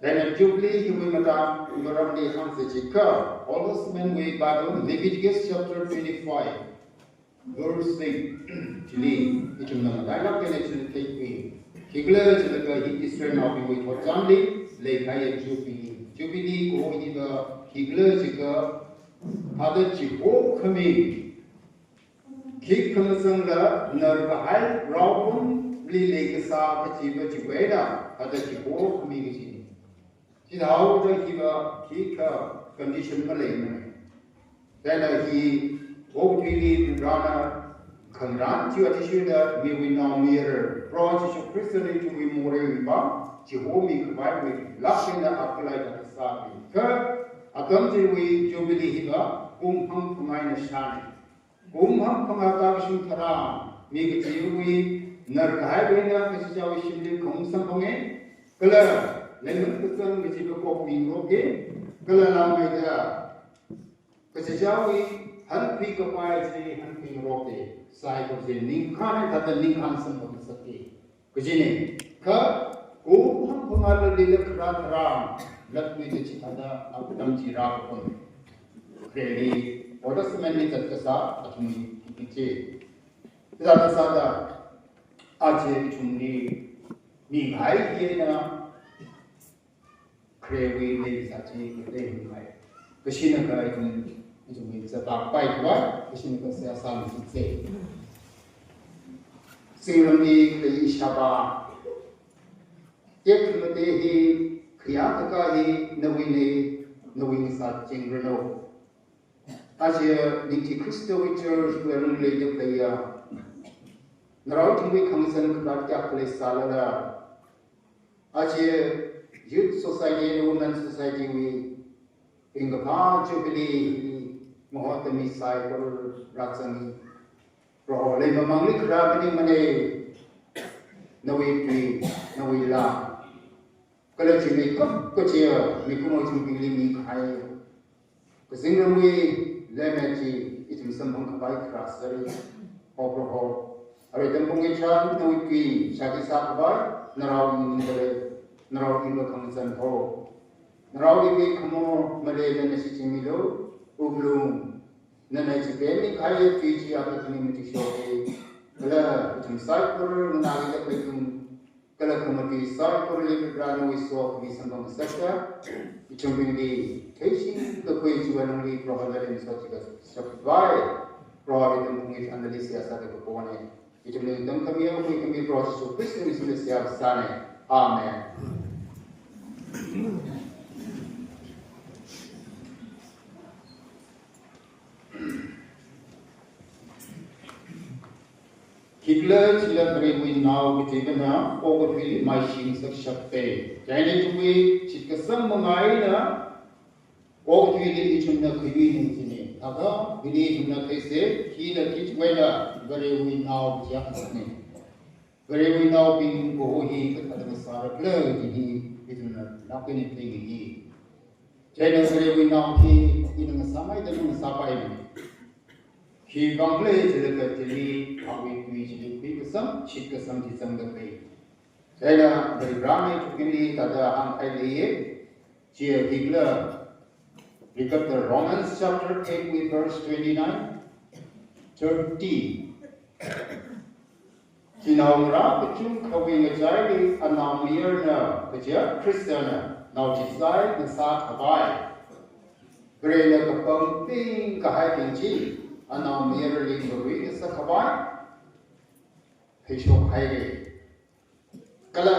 Then Jubilee hiwui matang maramli hāngsa chiakha, Old Testament wui Bible, Leviticus chapter twenty-five, verse six, chili ithumna matailāk eina chili theikhui. Khikhalajilakha hi Israelnaobingwui thotchanli leikahaiya Jubilee. Jubilee kaho hiva khikhala jiakha, thāda chihokhami, Khikha mazangla narkahai raopamli leikasā kachiva chiwui eina, thāda chihokhami kajina. Chithāhaoda hiva khikha condition maleimana. Chieina hi okathuili Varena khangarān chi athishurda miwui naomayara, Proho Jishu Khristana ithumwui moreiwui vang chihomi khavaiwui lāk eina akhalaita kasā hi. Kha atam chiwui Jubilee hiva kum hangphangā eina shāna. Kum hangphangā tākashung tharan, mi kachiwui narkahaiwui eina kachichāwui shimli khaung samphanga, kala leiman kachang kachiva kok mingaroka, kala langmeida kachichāwui hankhui kapai chi hankhuingaroka, saikora chi ningkhān thāda ningkhān samphangngasaka kajina. Kha kum hangphangā latli lakhara tharan, latluida chithāda atam chi rākapam. Khareli Old Testament li zatkasā athumwui hikachi. Hithāda sāda aja ithumli mikahai hi eina kharewui leikasā chi kateihai. Kashinaka ithum, ithumwui zatvākapai khavai, kashinaka seihā sāluishitsa. Singramli khalei ishāvā, tekhamatei hi, khayā thaka hi nawuina, nawui ngasāchingranu. Aja Ningthi Khristawui church wui alungli leida khaleiya, narao ithumwui khangazan khatat kayākha leisālala, aja Youth Society and Women Society wui ringkaphā Jubilee mahotami saikora rāzanga. Proho, leimamangli kharā maningmana, nawui tui, nawui laa, kala chi mikup kachiya mikumo ithumbingli mikahai kazingramwui lemmet chi ithum samphang khavai kharā sāra. Ho Proho, arui tampung hi chān nawui tui shākhuisā khavai, narao ining khalei, narao iva khangazan ho. Narao iwui khamo maleila nashi chingmilu, wuklung, nana chipemmi kahai tui chi akhani matikshoka. Kala ithum saikora nganāli leikapaitung, kala khamatui saikorali Varena nawui sokhami samphangngasakta, ithumbingli theishing kakhui chiwui alungli Proho nali masot chikashap khavai, Proho ithum khangachān nali seihā sāda kapona. Ithumli tamkhami, huikhami Proho Jishu Khristawui mingli seihā sāna. Amen. Khikhala chila Varewui nao kachivana okathuili maishingasakshapta. Chieina ithumwui shitkasang manga eina okathuili ithumna khayuina kajina. Thākha hili ithumna theisa, hina khiwuivang eina Varewui nao kajiya kasāna. Varewui naobing kaho hi kathāda ngasāra khala kaji hi ithumna lāk eina theingai. Chieina Varewui nao hi ina ngasāmeida ngasāpaimana. Khiwuivang khala jilaga chili, awui tui chili khuikasang, shitkasang chi zangda khalei. Chieina Varivarana ithumli thāda hāngkahai leiya, chiya khikhala, regard the Romans chapter eight with verse twenty-nine, thirty. Chinaongarā kachungkhawui ngachaili anaomayarana, kaja Khristana, naochizai ngasā khavai, Varena kapangping kahaibing chi anaomayarali ngaruingasak khavai, pheishok haira. Kala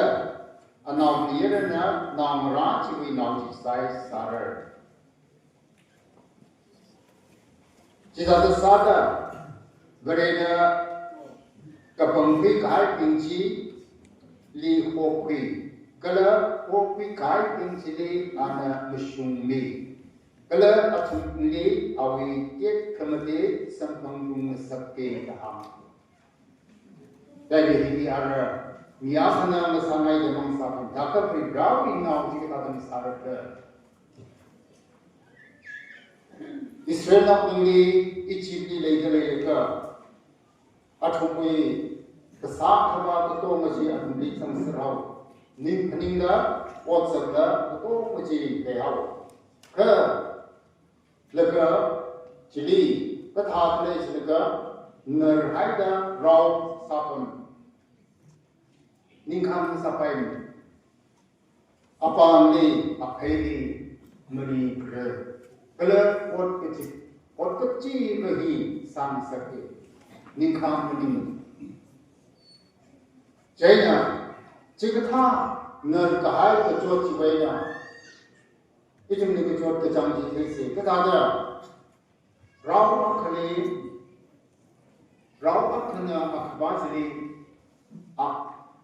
anaomayarana naongarā chiwui naochizai sāra. Chithāda sāda, Varena kapangping kahaibing chili hokhui, kala hokhui kahaibing chili ana mashungmi, kala athumli awui tekhamatei samphanglungngasaka da hānga. Thāda hili ara, mi akhana ngasāmeida ngasāpaimana, thākha Varewui nao chi kathāda ngasāra khala. Israelnaobingli Egyptli leida leilaga, athumwui kasā khavā katonga chi athumli zangserhao. Ning phaningla, ot zatla, katonga chi leihao. Kha laga chili kathā khalei jilaga, narhaida rao sāpam, ningkhān sāpaimana. Apāngli, apheili, mari kre, kala ot kachi, ot kachiva hi sāngasaka. ningkhān maning. Chieina, chikathā narkahai kachot chiwui eina, ithumli kachot kachāng chi theisa, kathāda, rao akhali, rao akhana akhavā chili, a,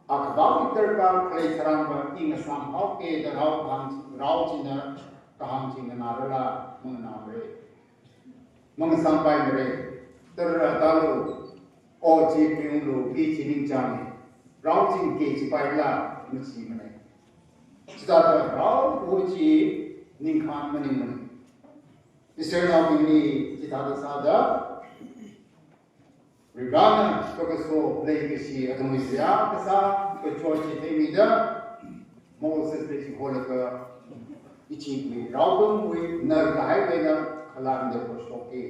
akhavāwui darkar khalei tharan va i ngasāmhaoki da rao hāng, rao china kahāng chi nganārala, manganāmara. Mangasāmpaimara. Tara tālu, o chi pinglu, i chi ningchānga. Rao china kachipaila, machimana. Chithāda rao o chi ningkhān maningmana. Israelnaobingli chithāda sāda, Varivarana kakaso leikashi athumwui seihā kasā kachot chi theimida, Mosesli chiholaga Egyptwui raokhongwui narkahaiwui eina khalan da kashokki.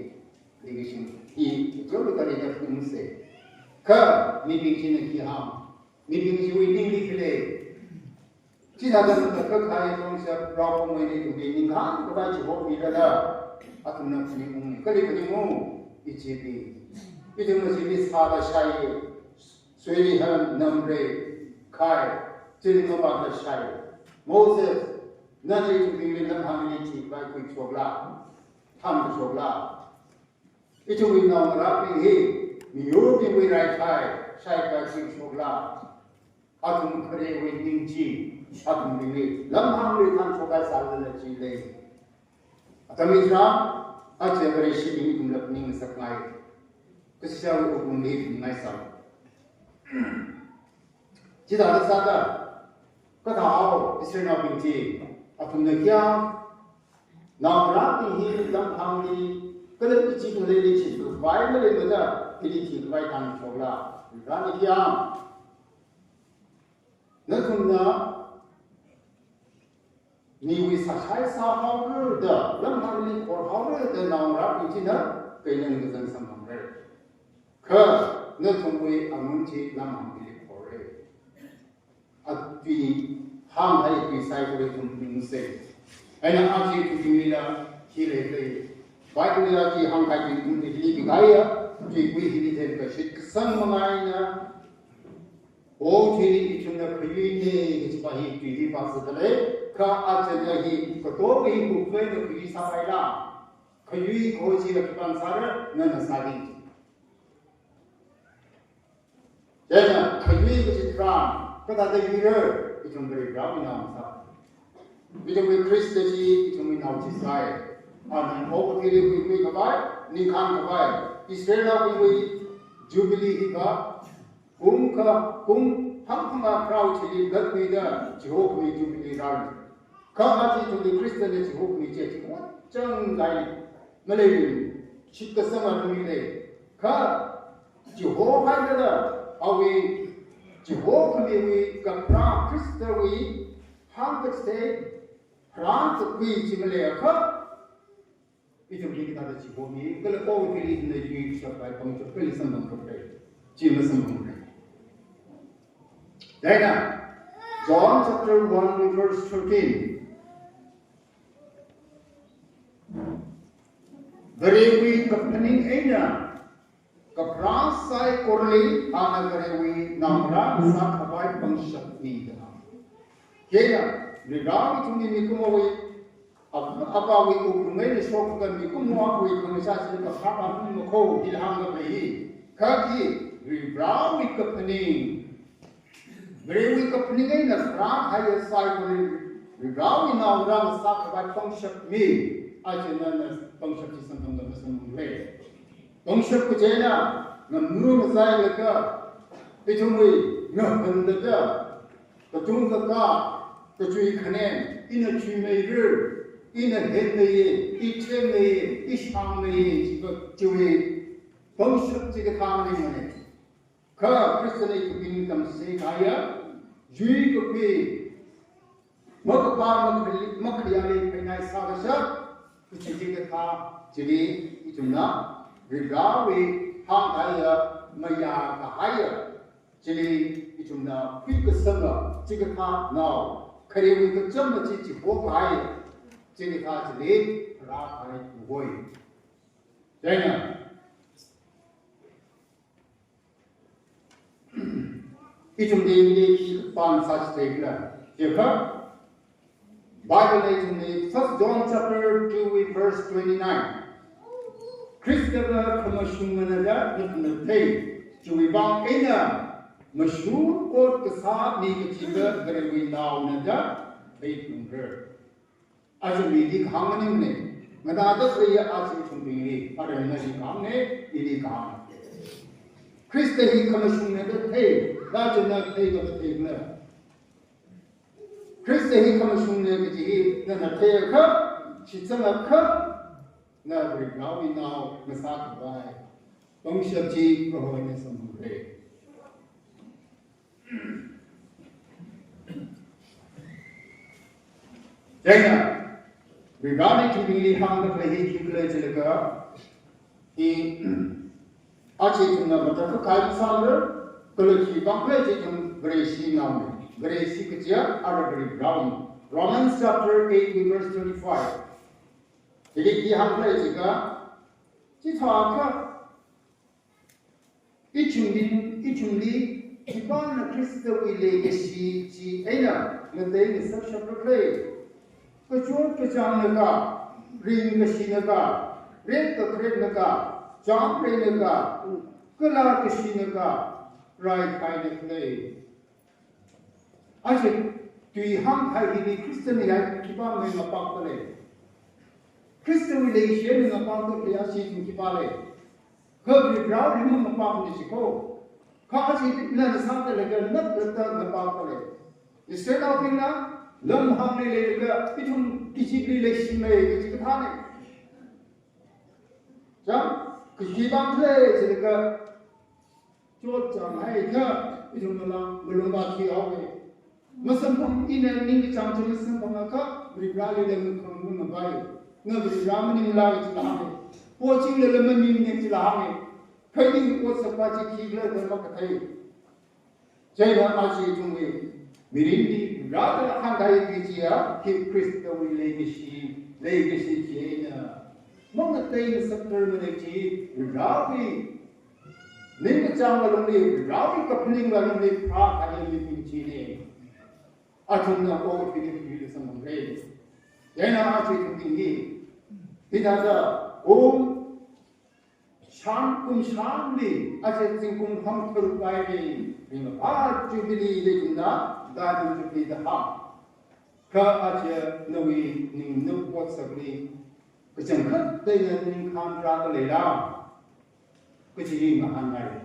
Leikashi hi kachot kari da phaningsa. Kha mibing china khi hāng, mibing chiwui ningli khi lei. Chithāda nata kakhai pangshap raokhongwui eina ithumli ningkhān khavai chihomirala, athumna phaningunga. Kali phaningu, Egyptli. Ithumna chili sāda shai, suili hān namra, khai, chili mavāda shai. Moses, nana ithumbingli lamhāngli chikhavai khuishokla, thanshokla. Ithumwui naongarābing hi, miyurbingwui rai khai, shaikhavai khuishokla. Athum kharewui ning chi, athumbingli lamhāngli thanshokngai sālala chi lei. Atam hithāda, aja Vareshibing ithumla phaningngasakngai. Kashishawui wuklungli phaningngai sā. Chithāda sāda, kathāhao Israelnaobing chi, athumna khayā, naongarābing hi lamhāngli, kala Egypt ngaleili chithukhavai maleimada, ili thikhavai thanshokla, Varivarana khayā. Nathumna, miwui sāshai sāhaora da, lamhāngli khorhaora da naongarābing china, Canaan kazang samphangra. Kha nathumwui angun chi lamhāngli khorra. Atui hānghai tui saikora ithum phaningsa. Eina aja ithumwuila khi leilei. Bibleli aja hānghai tui ithumli hili bingaiya, tuikui hili themkashit kasang manga eina, o thili ithumna khayuina kachipa hi tui hi vāsāda lei, kha ajana hi katonga hi khuiphāna khayui sāpaila. Khayui kaho chila khipāna sāra, nana sāki. Chieina khayui kachi tharan, kathāda yuira, ithum Varivarawui nao masā. Ithumwui Khrista chi, ithumwui nao chi sai. Ana okathuili khuikhui khavai, ningkhān khavai. Israelnaobingwui Jubilee hiva, kum kha, kum phangphanga pharao chili gatluida, chihokhami Jubilee rāra. Kha aja ithumli Khristana chihokhami chi, chihochang dai, malei, shitkasanga thumli lei. Kha, chihohaida, awui, chihokhamiwui kapharā Khristawui, hāngkachithei, pharākakhui chi maleiakha, ithumli kathāda chihomi, kala okathuili ithumna yuishappai pangshap kali samphangkapra. Chi masamphangkapra. Chieina, John chapter one verse thirteen. Varewui kaphaning eina, kapharā saikorali ana Varewui naongarā sākhavai pangshap mida. Kaya, Varivara ithumli mikumowui, Ap-, Apāwui wuklung eina shokkahai mikumo akhawui khangachā chili kapharā pāngmang makho hila hāngkapai hi. Kha hi, Varivarawui kaphaning. Varewui kaphaning eina pharāhaiya saikorali Varivarawui naongarā sākhavai pangshap mi. Aja nana pangshap chi samphangda masamphangkhala. Pangshap kaji eina, ngamnu ngasailaga, ithumwui, ngahanlaga, katung kakā, kachui khanen, ina chuimeira, ina henmeiya, i themmeiya, i shāngmeiya, chiva chiwui pangshap chikathā maningmana. Kha Khristana ithumli tamchithei kahaiya, yuikakhui, makapā makhali-, makhayāli phainai sākashap, kachi chikathā chili ithumna, Varivarawui hāngkahaiya, mayākahaiya, chili ithumna khuikasanga chikathā nao, kharewui kachām chi chihokahai, chikathā chili rākahai tuhoi. Chieina, Ithumli ili khi pan sāchithei khala jiakha, Bible li ithumli First John chapter two verse twenty-nine. Khristava khamashungmana da nathumna thei, chiwui vang eina mashun ot kasā mi kachiva Varewui Naona da theiphalungra. Aja mili kahāng maningmana, nganāda khaleiya aja ithumbingli, aremna ili kahāngna, ili kahāng. Khrista hi khamashungna da thei, da china thei kha thei khala. Khrista hi khamashungna kaji hi nana theiakha, shitsangakha, na Varewui nao ngasākhavai pangshap chi Prohona samphangra. Chieina, Varena ithumbingli hāngda khalei hi khikhala jilaga, hi, aja ithumna matailak kahai sāra, kala khi pāng khala jiakha ithum Vareshi naona, Vareshi kajiya ara Varewui naona. Romans chapter eight verse twenty-five. Chili khi hāngkhala jiakha, chithākha, ithumli, ithumli, khipāna Khristawui leikashi chi eina ngateingasakshapra khala, kachot kachāngna ka, ringkashina ka, retkakharetna ka, chāngrena ka, kala kashina ka, raikhaina khala. Aja tui hāngkahai hili Khristana hi khipāmei ngapakta lei. Khristawui leikashi eina ngapakta khalei aja ithum khipā lei. Kha Vareli mangapakmana jiko. Kha aja ina ngasāda leilaga nat latta ngapakta lei. Israelnaobingna lam hāngli leilaga ithum Egyptli leishimei kaji kathāna. Chang, kaji bang khala jilaga, chotchānghaiakha, ithumla malung vāthuihaowa. Masamphang, ina ningkachāng chi masamphangakha, Vareli lam khangmung ngavai. Na Vare maningla kaji hānga. Pochinglala maningmana kaji hānga. Kha ithum otsak pa chi khikhala da makathei. Chieina aja ithumwui mirinli rāda hāngkahai tui chiya, hi Khristawui leikashi, leikashi chieina. Mangateingasakthar mana chi, Varewui ningkachāng alungli, Varewui kaphaning alungli, phākahai mirin china. Athumna okathuili khuili samphangre. Chieina aja ithumbingli, hithāda, kum shān, kum shānli, aja zingkum hangtharuk kahaili, ringkaphā Jubilee leichungda, Diamond Jubilee da hāng. Kha aja nawui ningna otsakli, kachangkhat eina ningkhān rāda leila, kaji hi ngahānngai.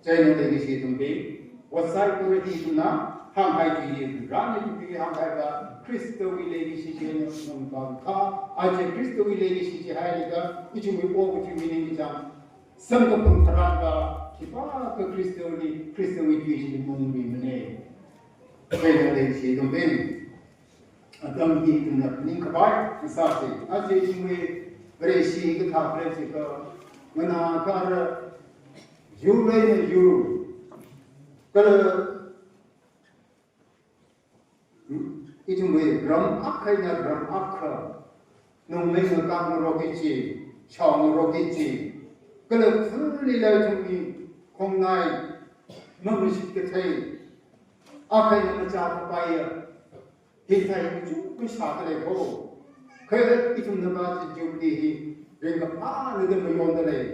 Chieina leikashi ithumwui, otsai purati ithumna hāngkahai tui hi, Varena ithumli hāngkahaiva, Khristawui leikashi chieina nganingkakha, aja Khristawui leikashi chihailaga, ithumwui okathuiwui ningkachāng samkaphang tharanva, khipākha Khristawui, Khristawui tui chi mungmimana. Chieina leikashi ithumwui, atam hi ithumna phaningkhavai ngasāsa. Aja ithumwui Vareshi kathā Vareshi ka, nganākha ara, yur eina yur, kala ithumwui ram akha eina ram akha, nungmei ngakak ngarok kachi, shao ngarok kachi, kala fuli lai ithumwui khongnai, mamashit kathei, akha eina machā kapaiya, hithāda kachungkha sāda lei ko. Kha ithumna va chi Jubilee hi ringkaphāna da mayonda lei.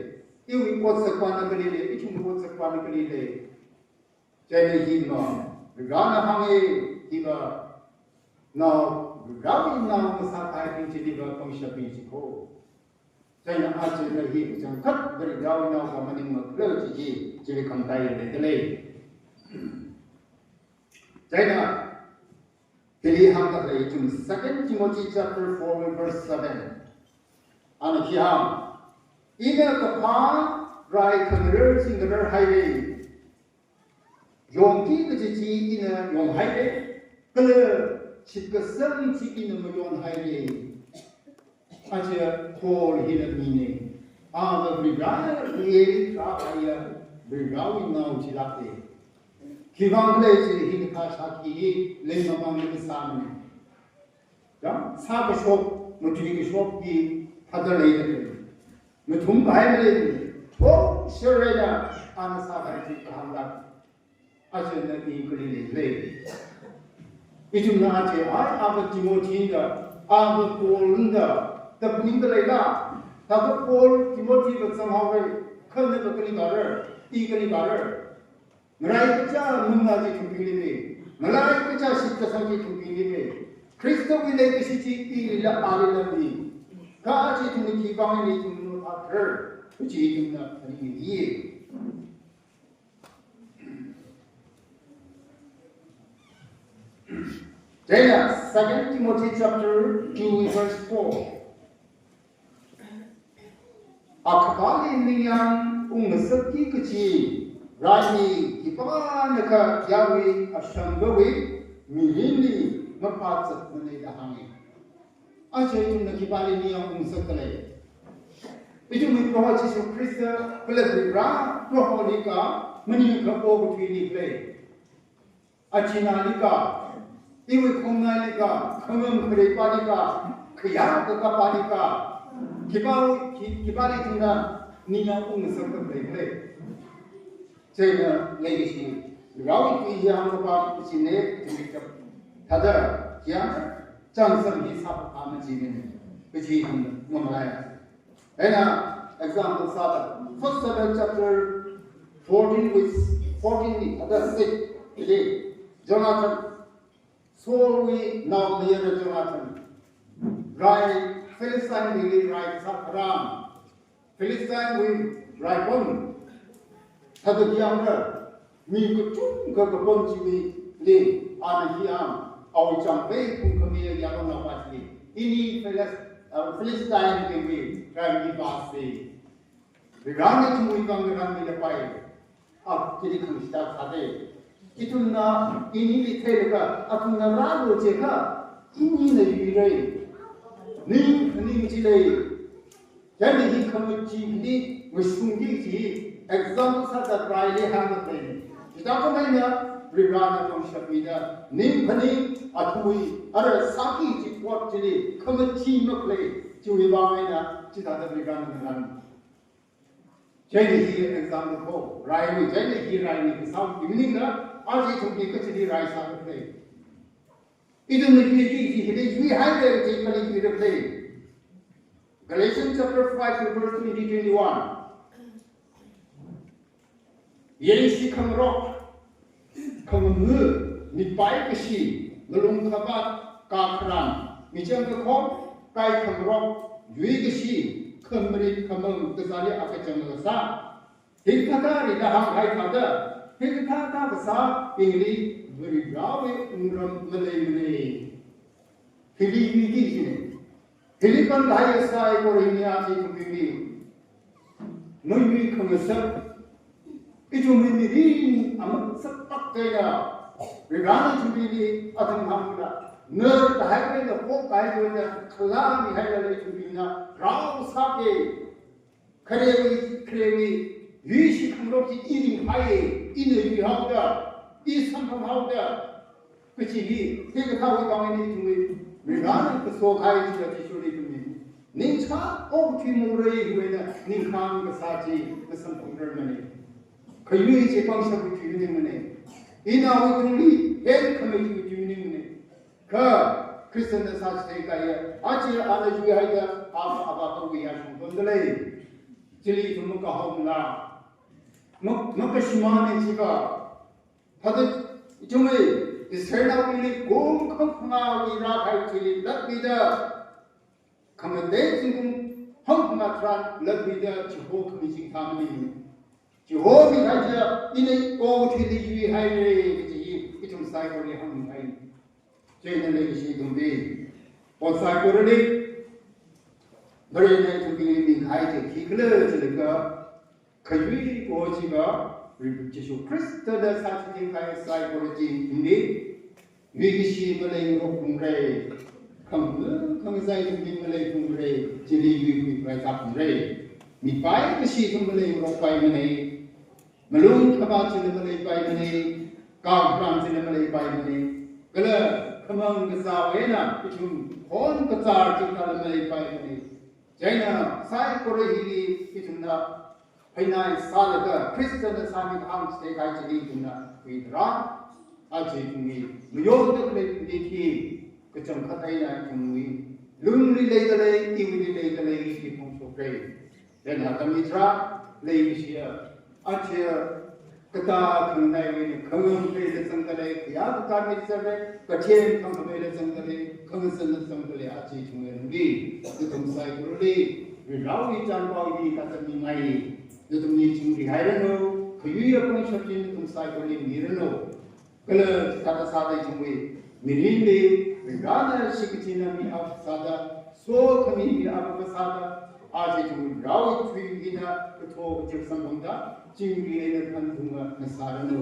Iwui otsakvana kali lei, ithumwui otsakvana kali lei. Chieina hi ma, Varena hānga, hiva, nao, Varewui nao ngasākahaibing chiliva pangshapbing chi ko. Chieina aja hi kachangkhat Varewui nao kha maningmala kaji hi, chili khangatei leida lei. Chieina, hili hāngkahai ithum Second Timothy chapter four verse seven. Ana khi hāng, ina kaphā rai khangarar chi ngararhaira. Yongki kaji chi ina yonghaira, kala shitkasang chi ina mayonhaira. Aja Paul hina mina, ava Vareli rākahaiya, Varewui nao chilāka. Khiwuivang khala jiakha hikathā sāki hi leimamang ni kasāmana. Chang, sākashok, matuikashok hi thāda leida lei. Mathumkahai maleimana, thong sharena ana sākahai chi kahāng lāk. Aja na i kali leilei. Ithumna aja, ai, ava Timothy da, ava Paul da, da phaningda leila. Thāda Paul, Timothy va zanghaorai, kha na va kali vāra, i kali vāra. Ngarai kacha mangā chi thumpingli me. Ngarai kacha shitkasang chi thumpingli me. Khristawui leikashi chi ilila alila mi. Kha chi ithumna khipāngli ithumna thāthar. Kachi ithumna phaningye. Chieina Second Timothy chapter two verse four. Akhapāli ningyāng ungngasakki kachi, raimi khipānakha yāwui ashangvawui mirinli mapazatmanei da hānge. Aja ithumna khipāli ningyāng ungngasakdalei? Ithumwui Proho Jishu Khrista kala Varivara Proholi kha maningakha okathuili khalei. Achinali kha, iwui khongnaili kha, khangang khareipāli kha, khayā kakapāli kha, khipā, khi-, khipāli ithumna ningyāng ungngasakdalei? Chieina leikashi, Varewui tui yangkapa kachine, tui kap. Thāda, yang, chānsam hi sāpha maji mine, kaji ithumna ngamlai. Eina example sāda, First Samuel chapter fourteen verse fourteen ni, thāda six, ili, Jonathan, Saulwui naomayara Jonathan, rai Philistine li rai sākharam, Philistine wui raipam, thāda yangra, mi kachungkha kapam chiwuili, ana hi ang, awui changvei phungkhami yaronnaopa chili, ini Philis-, uh, Philistine wui raimi vāsa. Varivarana ithumwui vang ngaranmilapai. A, chili khangashita sāda. Ithumna, inili theilaga, athumna rālu jiakha, inina yuirai. Ning, ning chi lei. Chieina hi khamachi hili, ngashungki kaji, example sāda raili hāngda lei. Chithākha eina, Varivarana pangshapmida, ning phaning, athumwui, ara sāki kaji pot chili, khamachi makhalei, chiwui vang eina, chithāda Varivarana ngaran. Chieina hi example ko, raimi, chieina hi raimi kasā maningla, aja ithumli kachili rai sākhalei. Ithumna hi, hi, hi, hi, hi, hairai chi kali hi rai. Galatians chapter five verse twenty, twenty-one. Yangshi khangarok, khangamu, mipai kashi, malung khavāt, kakharan, michang kakhop, kai khangarok, yuikashi, khamarit khamang kazāli akachang kasā. Hikathā rida hānghai thāda, hikathā thā kasābingli Varivarawui wungram maleimanei. Hili miki jine. Hili panglai saikora hili aja ithumbingli nganuikhangasak, ithumwui mirin aman saktak kaida, Varivarana ithumbingli atam hāngda, nar tahaikaida, pok kahai kaida, khalāmihailala ithumbingna rao sāke. Kharewui, kharewui yuishi khangarok chi i ringhai, ina yuihaoda, i samphanghaoda, kachi hi, hikathāwui vang eina ithumwui Varivarana kaso kahai chila Jishuli ithumwui ningchā okathui mongrai hiwui eina ningkhāng kasā chi kasamphangrarmanei. Khayui chi pangshapwui tui maningmanei. Inaowui tungli henkhamei tui maningmanei. Kha Christian na sāchithei kahaiya, aja ana yuihaida, a, avāva̱wui yāshungtonda lei. Chili ithum makahaomala. Ma, makashimānei chikha. Thāda ithumwui Israelnaobingli kum khangkhangawui rākahai chili latmida, khamatei zingkum hangkhanga tharan latmida chiho khami chingthā maningmanei. Chiho mikahai chiya, ina okathuili yuihairei kaji hi ithum saikorali hāngmihai. Chieina leikashi ithumli, ot saikorali, Varena ithumbingli mikahai chi khikhala jilaga, khayui kaho chiva, Jishu Khristana sāchithei kahai saikora chi ithumli, yuikashi maleingarokphungrei, khanglu khangazai ithumli maleiphalungrei, chili yuikhuikhavai sāphungrei. Mipai kashi ithum maleingarokpaimanei, malung khavāt chila maleipaimanei, kakharan chila maleipaimanei, kala khamang kazāwui eina ithum khon kazār chila maleipaimanei. Chieina saikora hili ithumna phainai sālaga Christian na sāmi hāngchithei kahai chili ithumna Khuira, aja ithumwui mayonda khalei puni hi, kachangkhat eina ithumwui lungli leida lei, iwuili leida lei, hi phongshokra. Then atam hi tharā leishiya, aja katā khanganaiwui eina khangam leila zangda lei, khayā kakā leila zangda lei, kachen khangam leila zangda lei, khangazanla zangda lei, aja ithumwui lungli, nathum saikorali, Varivarāwui chānpao hi kazat mingai. Nathumli chingri hairanu, khayui apong shapchin nathum saikorali miranu. Kala chithāda sāda ithumwui mirinli, Varivarāna shitkachinna mi akha sāda, sokhami mi akha sāda, aja ithumwui Varivarāwui tui hina kathā kachir samphangda, chingri eina thanthunga ngasāranu.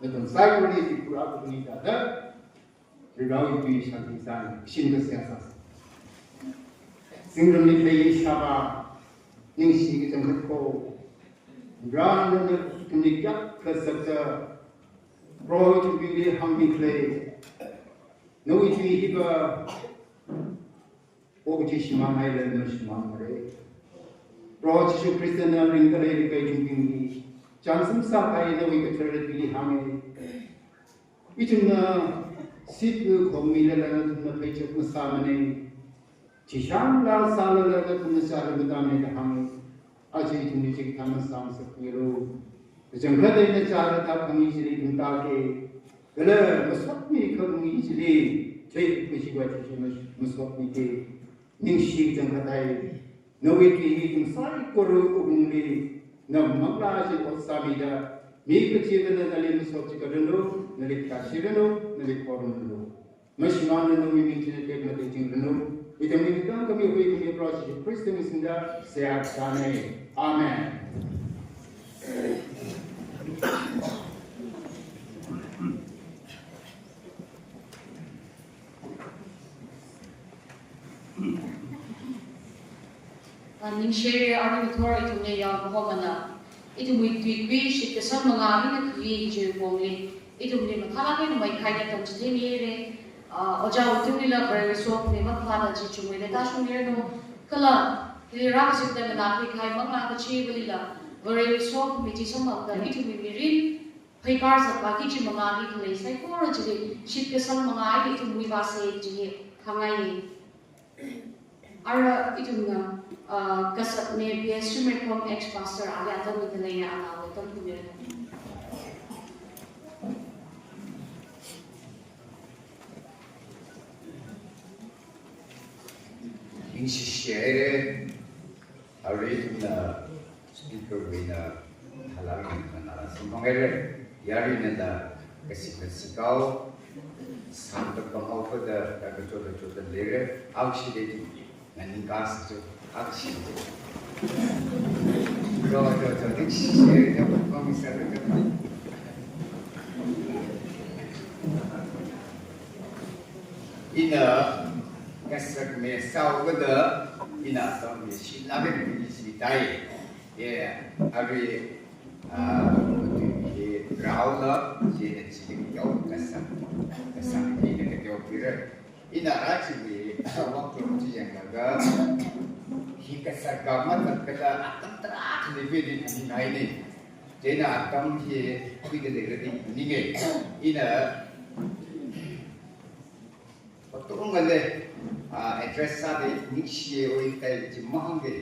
Nathum saikorali Tripura kapani thāda, Varivarāwui tui shākhuisang, shim kasā sāsa. Zingramli khalei ishāvā, ningshi kachangkhat ko, Varivarā nana ithumli kayākha sakta, Proho ithumbingli hāngmi khalei, nawui tui hiva, okathui shimānhaila mashimānmara. Proho Jishu Khristana ringda khalei rikai ithumbingli, chānsam sākahai nawui kathara tuili hānga. Ithumna seat khomilala nathumna pheichak masāmana. Chishānla sālala nathumna chāra matāmana da hānga. Aja ithumli chikathā masāngasakmilu. Kachangkhat eina chāra tākhami chili ithum tāki. Kala masotmi khami chili, chei kushi wa chei mas-, masotmiki. Ningshi kachangkhatai, nawui tui hi ithum saikora wuklungli, na manglā chi ot sāmida, mi kachiva̱na nali masot chikatranu, nali kashiranu, nali khorumranu. Mashimānna nawui ming china tekmatei chingranu. Ithumwui katonga khami hui khami Proho Jishu Khristawui mingna seihā kasāna. Amen. Ah, ningshi, arui ngathor ithumli yao kahomana, ithumwui tuikui shitkasang mangā hina khuiya kaji pongli, ithumli mathālāk eina maikhaida tamchitheimira. Ah, ojā Utunglila Varewui sokhami makhalāda chi chungmeida tāshungmiranu. Kala, hili rākazipda nganākhui kahai manglā kachiva̱lila, Varewui sokhami chi samphangda ithumwui mirin pheikar zatvāki kaji mangāli khalei saikora chili, shitkasang mangā eina ithum muivāsa kaji hi hāngngaiya. Ara ithumna, ah, kasakne P S Shimreikhong ex-pastor ali atam mida leiya, ana atam kumira. Ningshishi haira, arui ithumna speaker wui eina thalangna nala samphang haira, yarui nala kasik kasikao, sāda panghaoda, da kachot kachot da leira, aokshi de tu, nganingkasā chu, aokshi de. Jo, jo, jo, ningshishi haira, pangmisāra jo. Ina kasakme sāhaoda, ina sāmishilāk eina ningshitai. Ye, arui, ah, tui hi raola, ye na chili yao kasā, kasā hi na kateo pira. Ina rāchili, waklo chi yanglaga, hi kasā kama tatkala atam tarākhali pheida khaningaina. Chieina atam hi khuida leira da ningai. Ina, patungale, ah, address sāda ningshiya oi tai chi mahānga.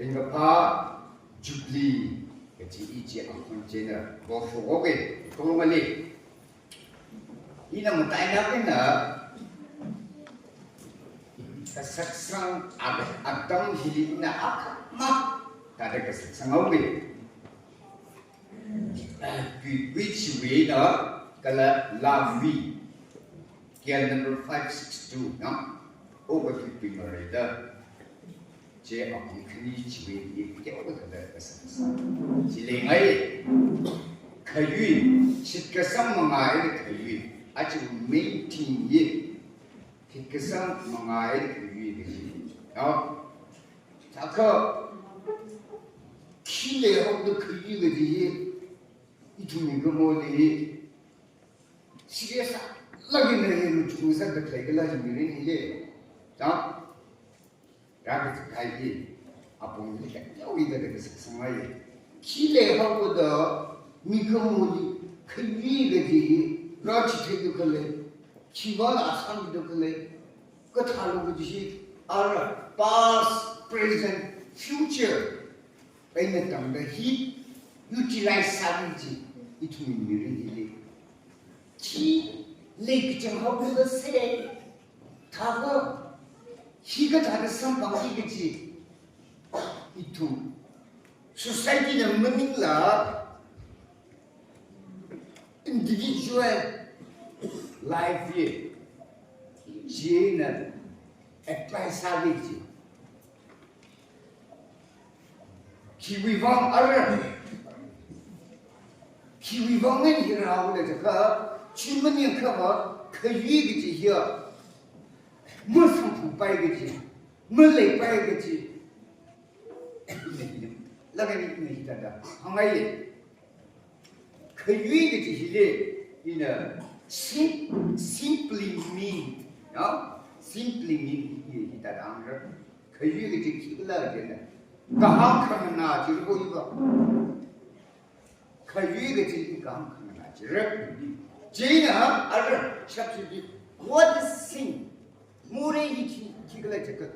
Ringkaphā Jubilee kaji ichi akhon china bosho oke, tongmali. Ina matailāk eina kasaksang at-, atam hili ina akhama thāda kasaksang oke. Tuikui chiwui eina kala laawui. Kayal number five six two na, okathui tuingare da. Chi apong khani chiwui eina kateokha thāda kasaksa. Chi leingai, khayui, shitkasang mangā eina khayui. Aja main theme hi, shitkasang mangā eina khayui kaji. Na, thākha, khi leihaoda khayui kaji hi, ithum mikumoli, serious lāk eina hi machuk ngasakda khalei kala mirin hili. Chang? Rākazip kahai hi, apongli kateokha thāda kasaksangngaiya. Khi leihaoda mikumoli Khayui kaji hi, rāchitheilu khalei, khiwui vang asāmilu khalei, kathālu kaji hi, ara past, present, future eina tangda hi utilize sāmi kaji, ithumwui mirin hili. Khi leikachang haokhala se, thākha, hikathāda samphangki kaji, ithum society na maningla, individual life hi, chieina apply sāki kaji. Khiwui vang ara, khiwui vang eina hi rāhaola jiakha, chi maningakha va, khayui kaji hiya, masamphangpai kaji, maleipai kaji. Laga ina hithāda hāngngai. Khayui kaji hili, ina sim-, simply mean, no? Simply mean hi, hithāda hāngra. Khayui kaji khikhala kaji na, kahāng khanganā jira ko iva. Khayui kaji hi kahāng khanganā jira. Chieina ara shapshi bi, what is sin? Morei hi khi, khikhala jiakha,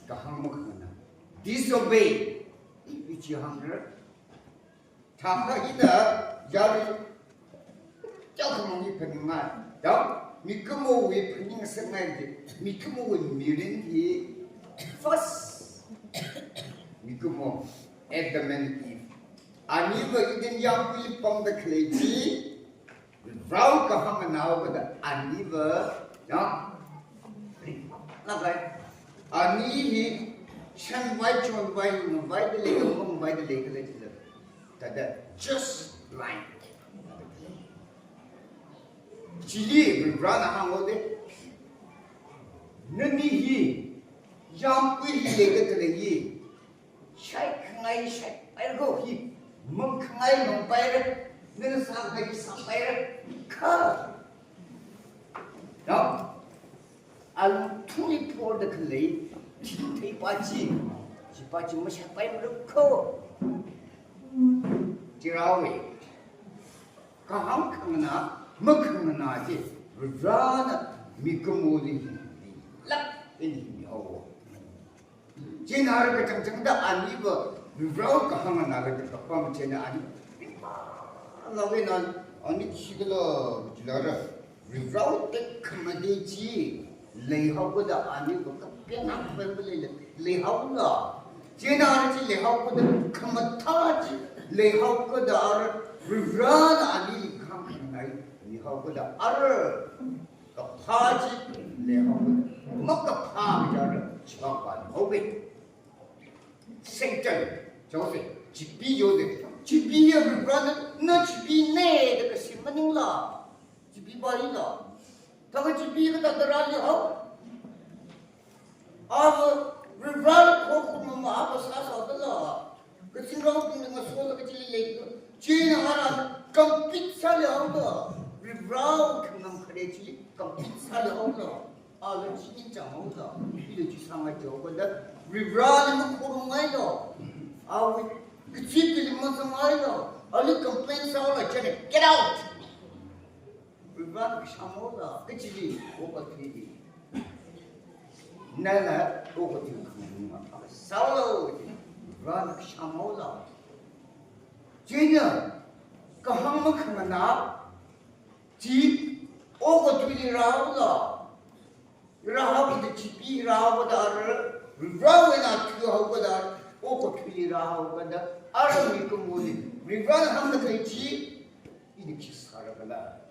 kahāng makhanganā. Disobey. Ichi hāngra. Thākha ina yari, chao khamang hi phaningngai. Dao, mikumowui phaning sāngai de, mikumowui mirin hi first. Mikumo, Adam and Eve. Aniva Eden yāmgui pamda khalei chi, Varewui kahāng nganāhaokada aniva, no? Laga, ani hi shanvai, chonvai, ngavaida lei, ngavaida lei, khalei chila. Thāda just like. Chili, Varena hānghaoda. Nani hi, yāmgui hi leida khalei hi, shaikhangai shaipaira ko hi, mangkhangai mangpaira, nana sākhangai sāpaira, kha. No? Alungthungli porda khalei, chitheipa chi, chipa chi mashaipaimara ko. Chirāwui. Kahāng khanganā, makhanganā chi, Varena mikumoli hi, lak eina hi mihaowa. Chieina ara kachangchangda aniva Varewui kahāng nganālaga kapam chieina ani, laga ina, ani khikhala jilara, Varewui tekhamatei chi leihaokada aniva kapeng hangpeng leila, leihaola. Chieina ara chi leihaokada khamathā chi leihaokada ara Varena anili kahāng khanganā mihaokada ara kaphā chi leihaokada, makaphā kaji ara chipāpā haowa. Satan, jose, chipi jose. Chipi ya Varena, na chipina da kasim maningla. Chipi pa hila. Thākha chipi kathāda rāli hao? Ava Vareli khokhamang ava sāsādala, kazingraobingli ngasoda kachili leila, chieina ara compete sāli haola, Varewui khangakhare chili compete sāli haola, ala chi ningchāng haola, ila chi sāngai jihaokada, Vareli makhorumngaila, awui kazipli mazangngaila, ali complain sāla, chieina, "Get out!" Varena kasham haola, kachili, okathuili. Nala, okathui khangarum, sālo, Varena kasham haola. Chieina, kahāng makhanganā, chi, okathuili rāhaola. Rāhaokada chipi, rāhaokada ara, Varewui eina thuihaokada, okathuili rāhaokada, ara mikumoli, Varena hāngda khalei chi, ina khi sāra khala.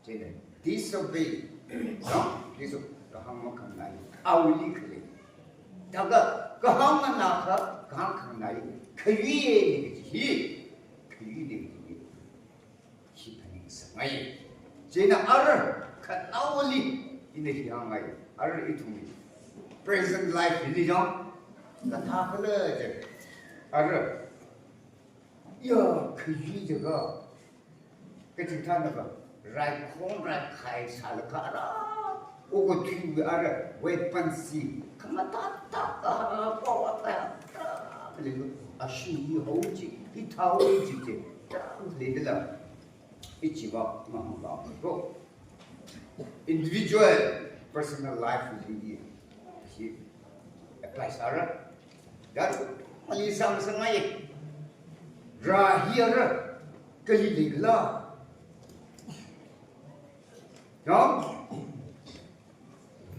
Chieina disobey, no? Diso-, kahāng makhanganā, awuili khalei. Thākha kahāng nganākha, kahāng khanganā, khayuiya kaji hi, khayuiya kaji hi. Hi phaningsāngai. Chieina ara khanaowali ina hi hāngngai. Ara ithumwui present life hili jang, kathākhala je. Ara, ya, khayui jiakha, kachithānava, raikhong raikhai sālaga ara, okathuiwui ara, weapons chi, khamathā thākha ara, power thākha, khalei, ashun hi hao chi, hi thao chi je, thākha leidala. Ichiva mahamba ko. Individual personal life li hi apply sāra. Dar mali sāngasakngai. Rā hi ara kali leikhala. No?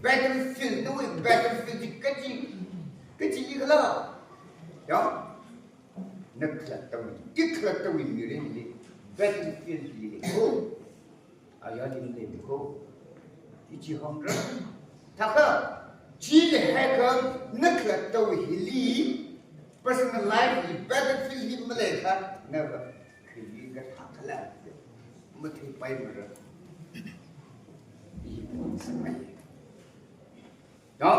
Battlefield, no, battlefield chi kachi, kachi leikhala. No? Na khalattawui, i khalattawui mirinli battlefield li lei ko. Ayarli lei ko. Ichi hongra. Thākha, chili haikha na khalattawui hili, personal life li battlefield hi maleikha, nava khayui kathā khala, matheipaimara. I samai. No?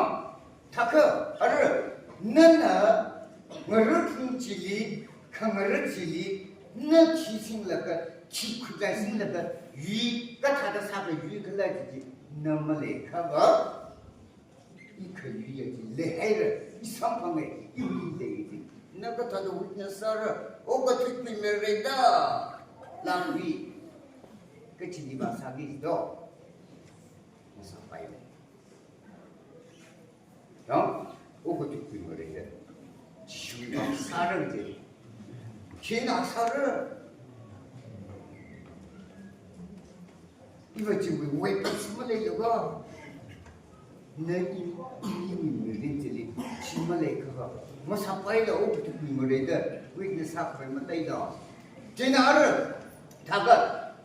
Thākha, ara, nana, ngarut chili, khangarut chili, na khi singlaga, khi khutlai singlaga, yui, kathāda sākayui khala chi, na maleikhava, i khayui ya chi, leihaira, i samphanga, iwuili lei chi. Na kathāda witness sāra, okathui khuimereida, langvi, kachili vāsāki do. Masāpai. No? Okathui khuimereida. Jishuna sāra je. Khina sāra. Iva chiwui weapons maleilaga. Na i, i, i mirin chili. Chi maleikhava. Masāpaila okathui khuimereida. Witness sākhavai maleila. Chieina ara. Thākha.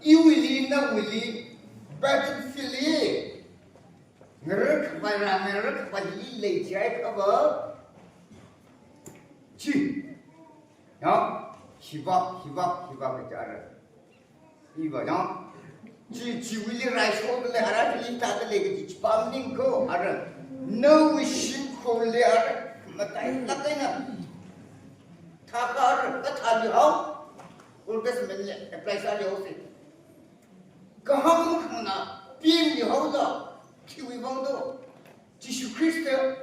Iwuili nawuili. Battlefield li. Ngarut khavai rā, ngarut khavai hi lei jiakhava. Chi. No? Hiva, hiva, hiva kachara. Hiva, no? Chi, chiwuili raishoda lei, ara chili tāda lei kaji chipam ning ko, ara. Nawui shimkhurli ara. Matailāk eina. Thākha ara, kathāli hao. Old Testament li apply sāli haosi. Kahāng makhanganā, pimli haoda, khiwui vangdo, Jishu Khrista,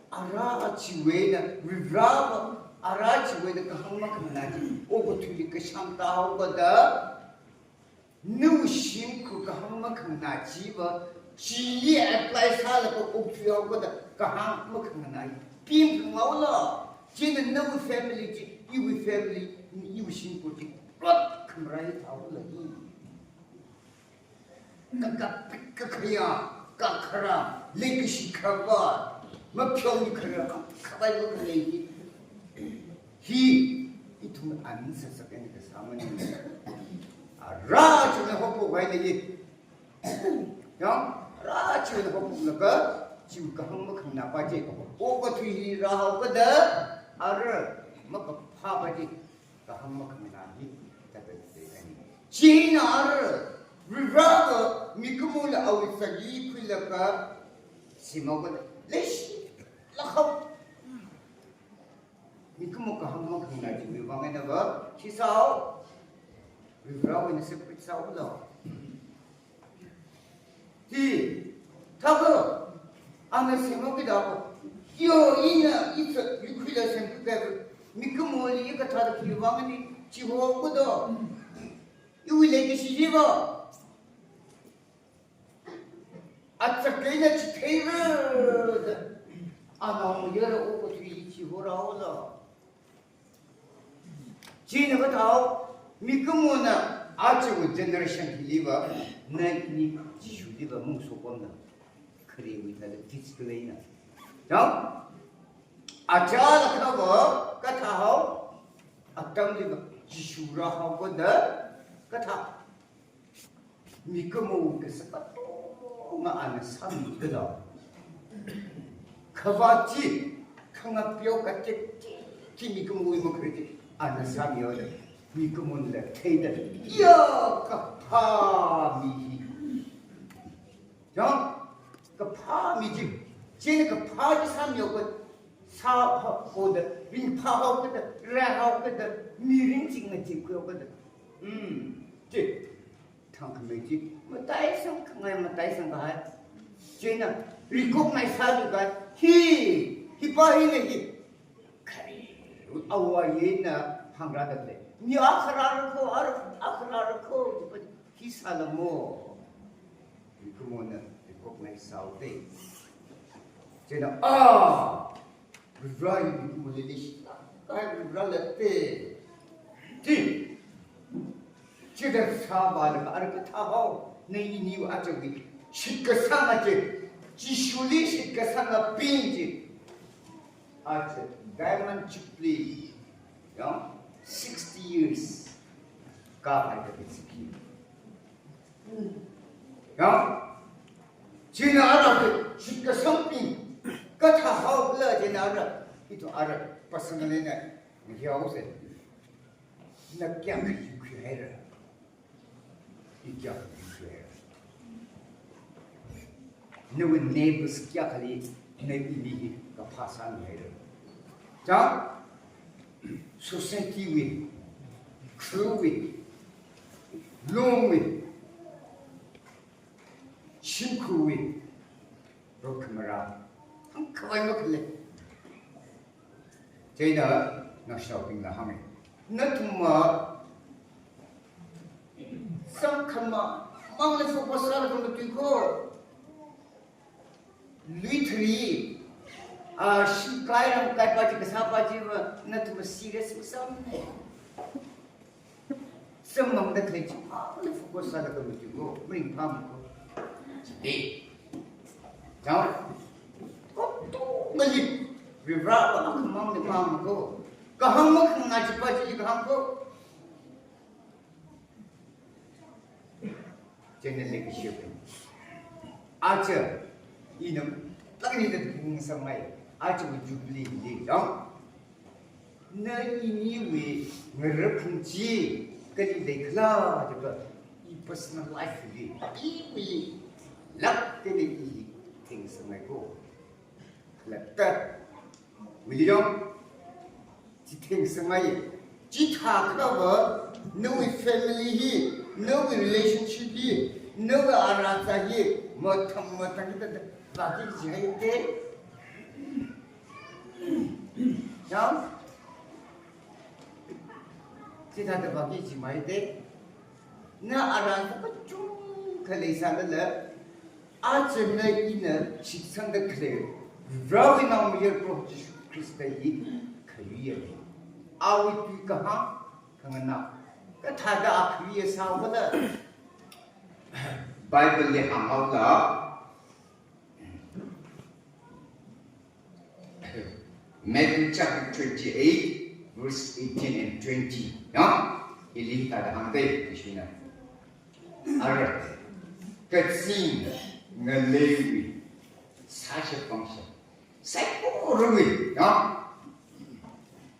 ara chiwui eina, Varivarā, ara chiwui eina kahāng makhanganā chi, okathuili kashāng tāhaokada, nawui shimkhur kahāng makhanganā chiva, chili apply sālaga okathui haokada, kahāng makhanganā, pim khangaola, chieina nawui family chi, iwui family, iwui shimkhur chi, rot khamrai thaola hi. Kakapik kakhaya, kakharā, leikashi khavā, mapheomi kharā, khavai makhalei hi. Hi, ithum ansa saken kasā maning. Ara china hopo vai lei. Yang, ara china hopo laga, chiwui kahāng makhanganā pa je. Okathui hi rāhaokada, ara, makaphā pa je. Kahāng makhanganā hi, tātā tei ani. Chieina ara, Varivarā, mikumoli awui sāki khuilaga, semhaokada, leishi, lakhao. Mikumo kahāng makhanganā chiwui vang einava, khi sāhao. Varivarāwui eina separate sāhaola. Chi, thākha, ana semhaokida ko. Yo, ina, itsa, yuikhuila semkhuida, mikumoli kathāda khi vang ani, chi haokada. Iwui leikashi chiva. Atsak eina chitheira da. Anaomayara okathui chi horāhaola. Chieina kathāhao, mikumona aja generation hiliva, na ini Jishuliva mungso pamda. Kharewui thāda teach khaleina. Chang? Achālakhava, kathāhao, atamliva, Jishu rāhaokada, kathā. Mikumo kasā katonga ana sāmikhala. Khavāt chi, khangapeo katek, chi mikumowui makharei chi, ana sāmihaoda. Mikumona theida, ya kaphā mi hi. Ya, kaphā mi chi, chieina kaphā chi sāmihaoda, sāhaokada, ringphāhaokada, rāhaokada, mirin chingna chingkhuihaokada. Hmm, chi. Thangkhamei chi, mataisang khangai, mataisang kahai. Chieina, recognize sāluikahai. Hi, hipa hina hi. Kharei, awui eina hāngrāda lei. Mi akha rāra kho, ar-, akha rāra kho, hi sālamo. Mikumona recognize sāhaoda. Chieina, ah, Varivara hi mikumoli leishilāk kahai Varivara late. Chi. Chithāda sāvālaga ara kathāhao, na iniwui aja shitkasanga chi, Jishuli shitkasangabing chi, aja Diamond Jubilee, ya, sixty years kākahai kaji chi. Ya, chieina ara shitkasangabing kathāhaola chieina ara, ito ara personal eina ngahihaosa. Na kayākha yuikhuihaira? I kayākha yuikhuihaira? Nawui neighbors kayākhali na ili hi kaphā sāmihaira? Chang, society wui, khawui, longwui, shimkhurwui, rokhamarā, thangkhavai makhalei. Chieina naoshinaobingla hānga. Nathumva samkhamang mangla focus sālaga matui kho. Lui thari, ah, shimkhur lamkaipa chi kasāpa chiva nathumva serious masāmana. Samphangda khalei chi, ah, mangla focus sālaga matui kho, maringphāmang kho. Chide. Chang, katongali Varivara akhamangli phāmang kho. Kahāng makhanganā chipa chi kahāng kho. Chieina leikashiya. Aja, ina, tangni da phung samai, aja Jubilee li, ya. Na iniwui ngarāphung chi kali leikhala, jiakha i personal life li, iwui lāk eina i thengsangai kho. Khalatta, William, chi thengsangai. Chithākhava, nawui family hi, nawui relationship hi, nawui ara zā hi, mathang mathang hithāda vāki kajihaite. Ya? Chithāda vāki kajihaite. Na ara zā kachungkha leisālala, aja na ina shitsangda khalei Varewui Naomayara Proho Jishu Khrista hi khayuiya lei. Awui tui kahāng, khanganā, kathāda a khayuiya sāhaokhala? Bible li hānghaoda, Matthew chapter twenty-eight, verse eighteen and twenty. Ya? Hili hithāda hāngda, Jishuna. Ara, kazing ngaleiwui sāshap pangshap saikorawui, ya?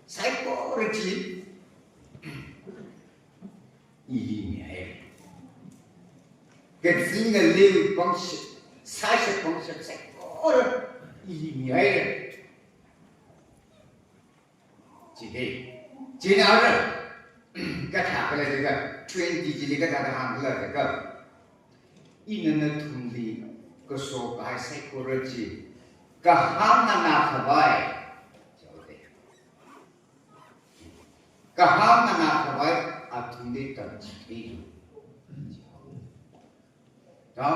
Saikora chi ili mihaira. Kazing ngaleiwui pangshap, sāshap pangshap saikora ili mihaira. Chide. Chieina ara, kathākhala jiakha, twenty chili kathāda hāngkhala jiakha, ina nathumli kaso kahai saikora chi kahāng nganākhavai, jihaoda. Kahāng nganākhavai athumli tamchitheida. Da,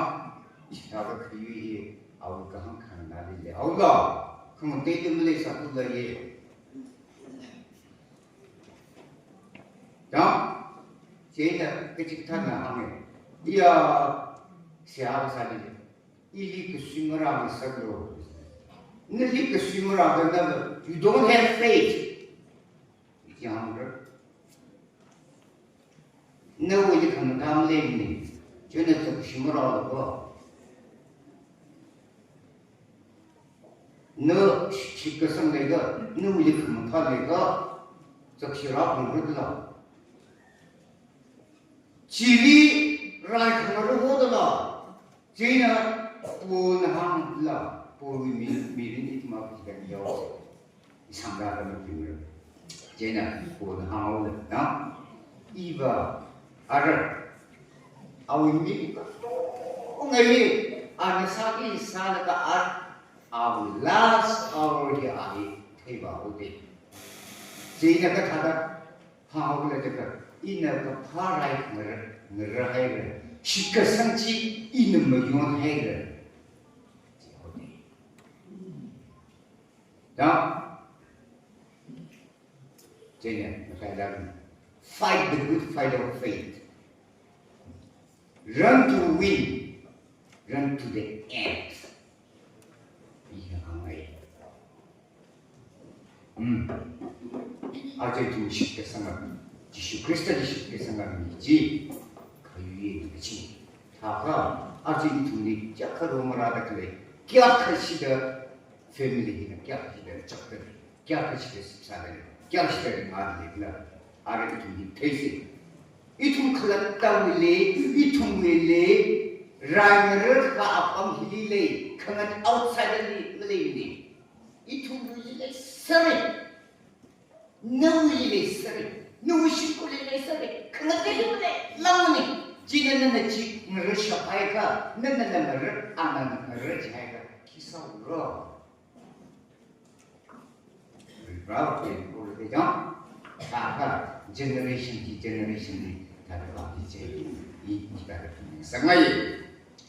ishāva khayui hi awui kahāng khanganāli leihaola, khangatei tum leisāthu leiya. Da, chieina kachikathāna hānga. Iya, seihā kasāli, ili kasui marāngasaklu. Nali kasui marāda nava, you don't have faith. Yangre. Nawuili khamathā maleimana, chieina zakkashi marālu kho. Na shitkasang leiakha, nawuili khamathā leiakha, zakkashi rāphalungra khala. Chili rai khangarum hodala. Chieina Paulna hāngla, Paulwui mi, mirin ithum apam chikani yao. Isamra kami kimra. Chieina Paulna hānghaola, na? Iva, ara, awui mi katonga hi, ana sāki sālaga ara, awui last hour hi a hi theivā haoda. Chieina kathāda, Phāhaokhala jiakha, ina kaphā rai ngarar, ngararhaira. Shitkasang chi ina mayonhaira. Jihaoda. Da. Chieina, makai lam. Fight the good fight of faith. Run to win. Run to the end. Iha hāngngai. Hmm. Aja ithum shitkasanga, Jishu Khristali shitkasanga mi chi, khayui ni kachi. Thākha, aja ithumli kayākha romarada khalei, kayākha shida family hina, kayākha shida chapter, kayākha shida sipsada, kayākha shida ringa leikhala, ara ithumli theisa. Ithum khalattawuili, ithumwuili, rai ngarar kha apam hili lei, khangat outside li maleimana. Ithumwuili leisāra. Nawuili leisāra. Nawui shimkhurli leisāra. Khangatei maleilāngmana. Chieina nana chi ngararshap haiakha, nana ngarar, ana ngarar jiakha, khi sāra? Proud and proud of it, no? Thākha generation hi generation li thāda vāki chi, i, i thāda sāngai.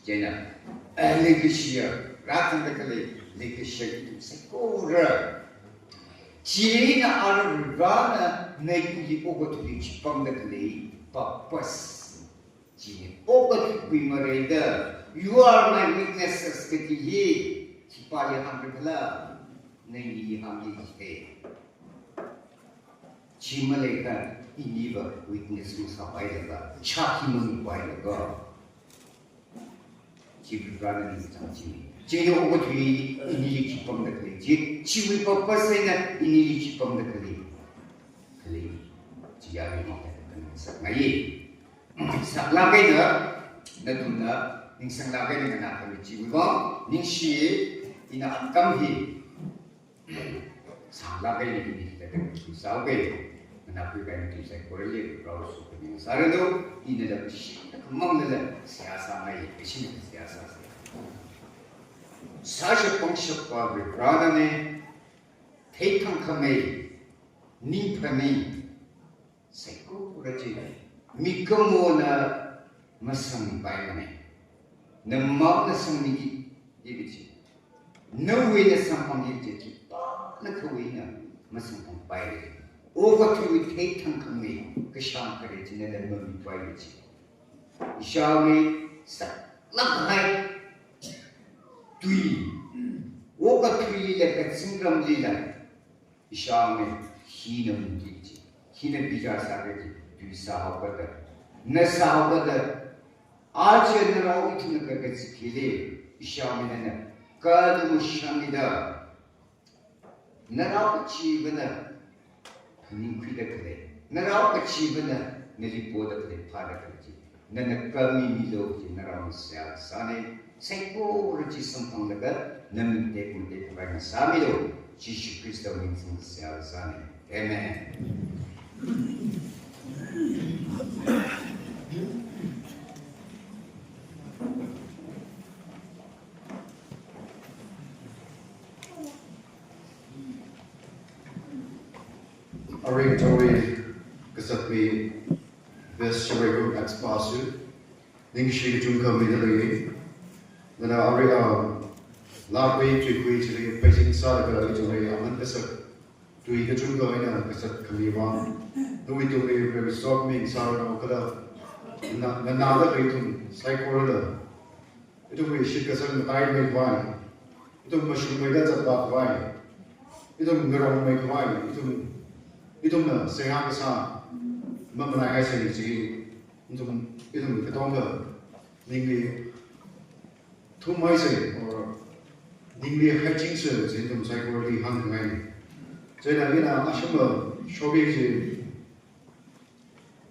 Chieina, eh, legacy ya, rātangda khalei legacy ithum saikora. Chieina ara Varena naili okathuili khipamda khalei purpose. Chieina okathui khuimarei da, "You are my witnesses," kaji hi, khipāli hāngrakhala, naili hāngki jite. Chi maleiakha, iniva witness masāpailaga, shākhi mamipailaga. Chi Varena ningchāng chi. Chieina okathui inili khipamda khalei. Chi, chiwui purpose eina inili khipamda khalei. Khalei. Chi yāli mong kha khanang sāngai. Sālāk eina, nathumna, ningsālāk eina nganākhami chiwui vang, ningshi, ina atam hi. Sālāk eina ini hithāda tui sāhaoki. Nganākhui kahai nathum saikorali proud sākhuining sāranu, inala shida khamang lala seihā sāngai, kashina seihā sāsa. Sāshap pangshapa Varena ne, theithangkhamei, ningphaning, saikora chi, mikumona masangpaimana. Namangna sangmiki, ibi chi. Nawuina samphang ibi chi, khipānakha wuina masangphangpai. Okathui theithangkhamei, kashang khare china lam mamipai chi. Ishāwui sālāk kahai tui, okathuilila kazingramlila, ishāwui hina mungki chi, hina bichar sāki chi, tui sāhaokada, na sāhaokada, aja narao ithumna kakazip hili, ishāwui nana, kanu shangida, narao kachivana phaningkhuida khalei, narao kachivana nali poda khalei, phāda khalei chi, nana kami milu chi naraona seihā sāna, saikora chi samphanglaga, naming tekmatei khavai ngasāmilu, Jishu Khristawui ming singda seihā sāna. Amen. Arui tawui kasatmi best share group expasu, ningshi kachungkha mida lei. Nana arui, ah, lākhui tuikhui chili pheisin sālaga ithumwui aman kasak tui kachungkha eina kasat khami vang, nawui tungli revisok mi sāranu kada, na, nganālaga ithum saikorala, ithumwui shitkasang mataimei khavai, ithum mashungmeida zatvā khavai, ithum ngarongmei khavai, ithum, ithumna seihā kasā mamanaihaisa chi, ithum, ithum katonga ningli thumhaisa, or ningli haichingsa chi ithum saikorali hāngkhangaina. Chieina ina ashama shoki chi,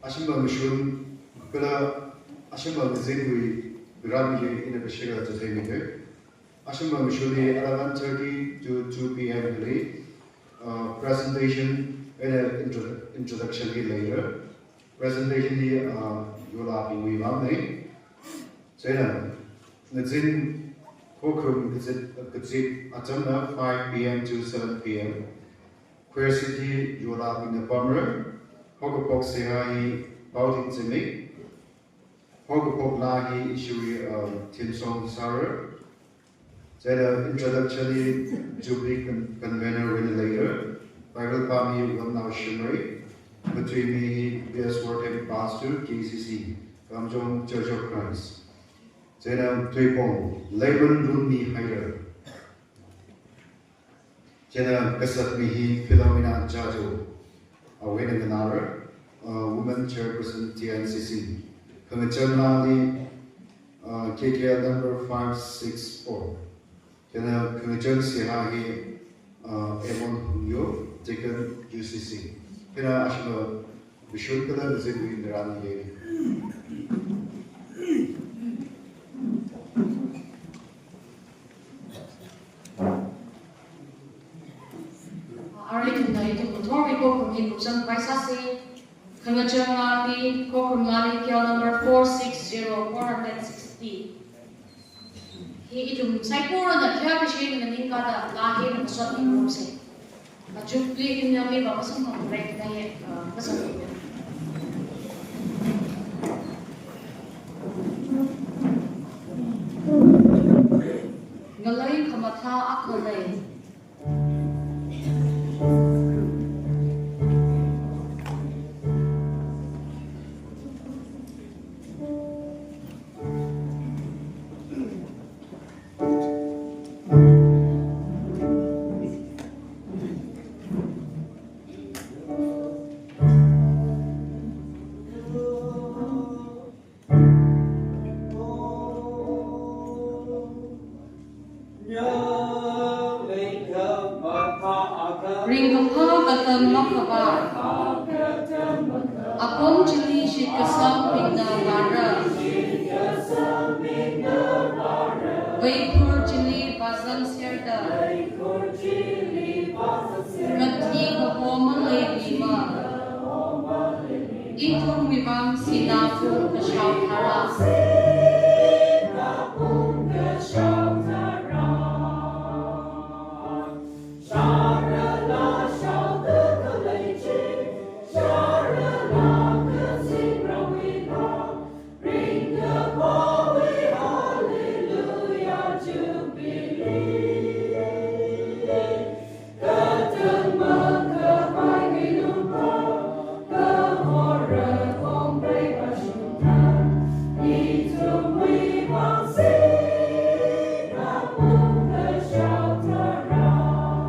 ashama mashun kala ashama ngazinwui Varewui ina kashira zatheimida. Ashama mashunli eleven thirty to two P M li, uh, presentation and intro-, introduction hi leira. Presentation hi, uh, Yolabingwui vangna. Chieina, ngazin khokharum kazip, kazip achāna five P M to seven P M. Choir seat hi Yolabingna pamra. Haokaphok seihā hi Paoting Zimik. Haokaphok laa hi ishiwui, uh, theme song sāra. Chieina introduction hi Jubilee Con-, Convener wui eina leira. Bible pāmi Wannao Shimray. Matuimi hi P S Worthem, Pastor, K C C, Kamjong Church of Christ. Chieina tuipong Laban Runmi Haira. Chieina kasatmi hi Philomena Jajo, awui eina nganāra, uh, Women Chairperson T N C C. Khangachāng laali, uh, K K L number five six four. Chieina khangachāng seihā hi, uh, Amon Hungyo, Deacon U C C. Chieina ashilo Bishop kala Mizin Win Rani. Arui ithumna ithum ngathorwui khokharum hi kupsangkhavai sāsa. Khangachāng laali, khokharum laali, K L number four six zero, four hundred sixty. Hi ithum saikorana khayā kashin nganingkada laa hi ngasotmi ngarumsa. Jubilee hymn hi va masang pang break na ye, uh, masang. Ngalei khamathā akha lei. Ringkaphā katam makhavā, apong chili shitkasangbingna vāra. Veiphur chili vāzangserda, kathi kaho maleimima. Ithumwui vang sinā pung kashao tharā.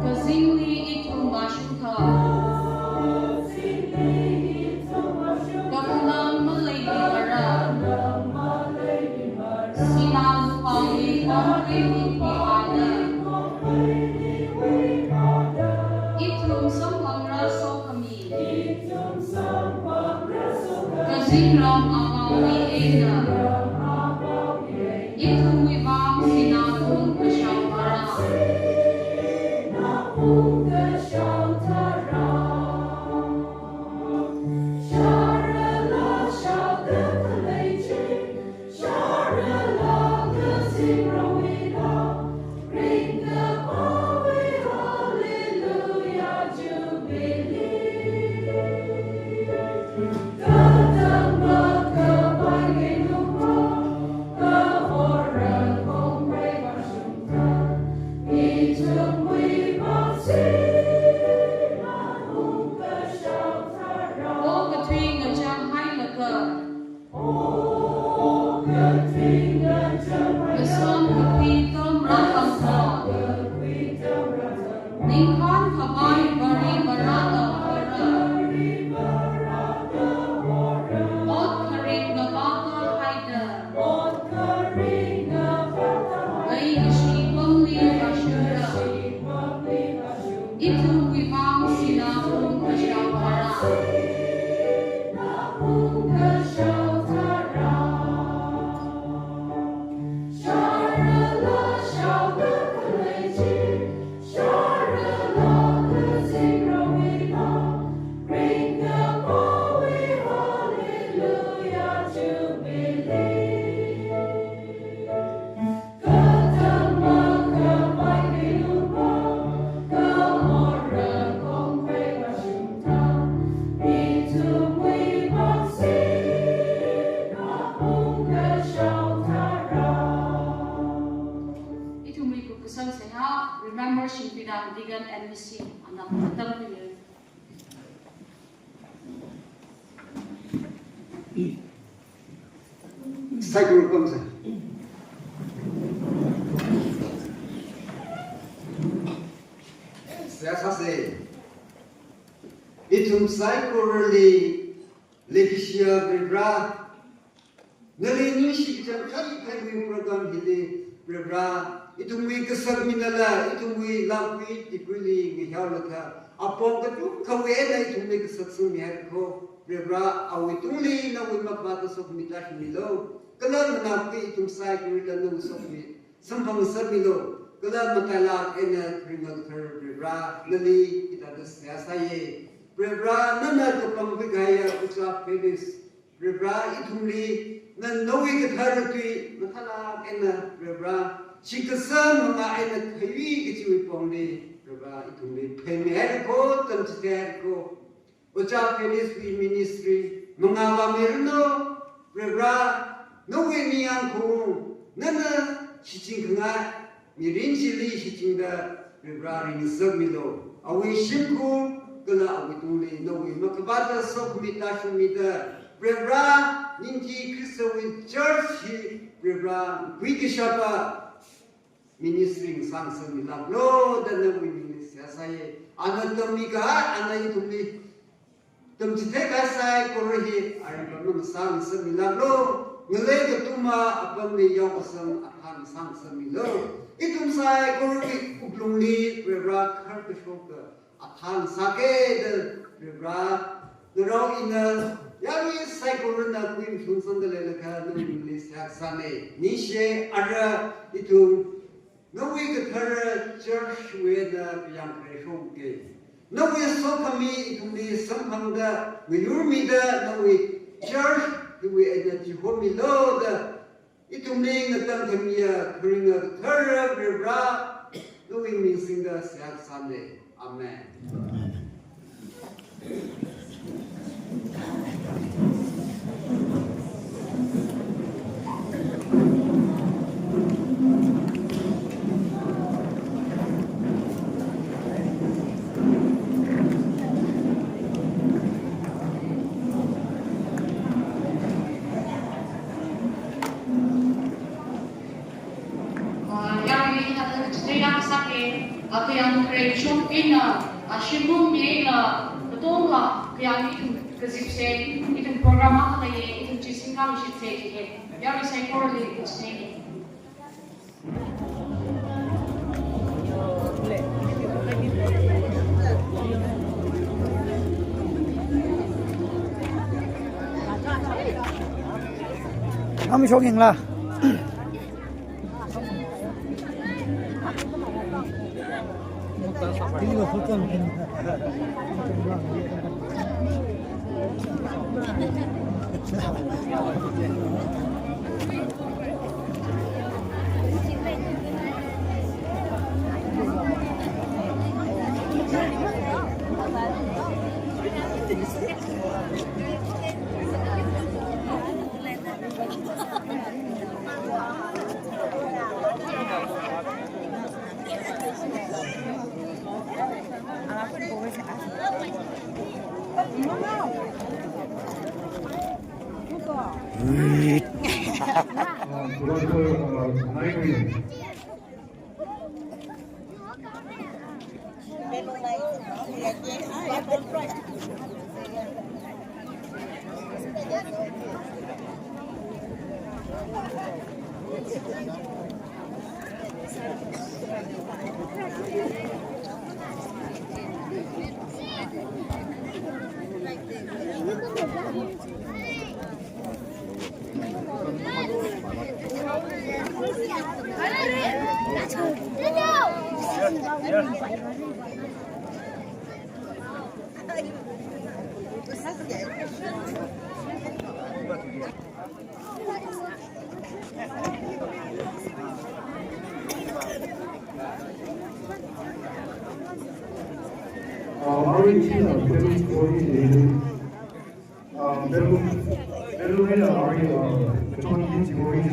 Kazingli ithum vāshungkha. Kakhalang maleili vāra. Sinā lupāli khongkhuili vāra. Ithum samphangra sokhami. Kazingram Avāwui eina. Ithumwui vang sinā pung kashao tharā. Shimpi da Deacon N B C, ana tamkhuiya. Saikora pamsa. Seihā sāsa. Ithum saikorali leikashiya Varivara, nali ningshi kachangkhat khaimi program hili Varivara, ithumwui kasak minala, ithumwui lakwui tikruili ngahiaolaga, apong kachungkhawui eina ithumli kasak sangmihai kho. Varivara, awui tungli nawui makhavāta sokhami tāshungmilu. Kala nganākhui ithum saikorali nawui sokhami samphang ngasakmilu. Kala matailāk eina kharinga kathar Varivara, nali hithāda seihā sāya. Varivara, nana kapangkhui kahaiya Ojā Felix, Varivara, ithumli nana nawui kathara tui mathālāk eina Varivara, shitkasang manga eina khayui kachiwui pongli Varivara, ithumli phenmihai kho, tamchitheihai kho. Ojā Felix wui ministry mangā vāmiranu, Varivara, nawui ningyāng khaung, nana shichin khangai mirin chili shichinda Varivara ringngasakmilu. Awui shimkhur kala awui tungli nawui makhavāta sokhami tāshungmida, Varivara, ningthi Khristawui church hi Varivara, khui kashapa ministry ngasā ngasakmilāklu da nawui mingli seihā sāya. Ana tammi kahai, ana ithumli tamchitheikahai saikora hi arui pamna ngasā ngasakmilāklu. Ngalei kathuma apamli yaokasang athang ngasā ngasakmilu. Ithum saikorawui wuklungli Varivara kharkashoka athang sāki da Varivara, ngarao ina yarui saikorana khuimashung sangda leilakha nawui mingli seihā sāna. Ningshi, ara ithum nawui kathara church wui eina kayāng kharei shokki. Nawui sokhami ithumli samphangda ngayurmida nawui church hiwui eina chihomilu da ithumli ngatangkhamiya kharinga kathara Varivara, nawui ming singda seihā sāna. Amen. Ah, yarui hithāda kachithei akha sāki, ah, kayāng kharei shokki na, ah, shimung mi eina, katonga kayāng ithum kazipsa, ithum program akha leiya, ithum chi singkhamishitsa jiya, yarui saikorali kachithei. Ngamshok yangla. Uh, orange, uh, very important. Um, very, very, uh, very, uh, the twenty twenty,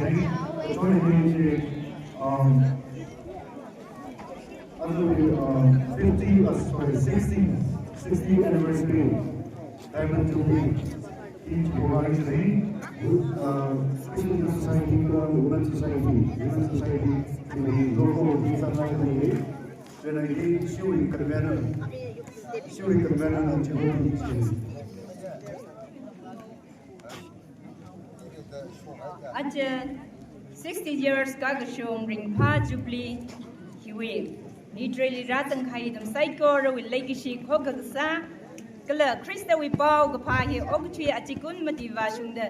the twenty twenty, um, Uh, fifty, uh, sorry, sixty, sixty anniversary, Diamond Jubilee, in Bhubaneswari, uh, Christian Society, uh, Women Society, Women Society, in the local Christian Society, then I think she will convene, she will convene on the Jubilee. Aja sixty years kakashung ringphā Jubilee hiwui nitreili rāzangkahai ithum saikorawui leikashi khokha kasā, kala Khristawui paokaphā hi okathui achikun mati vāshungda,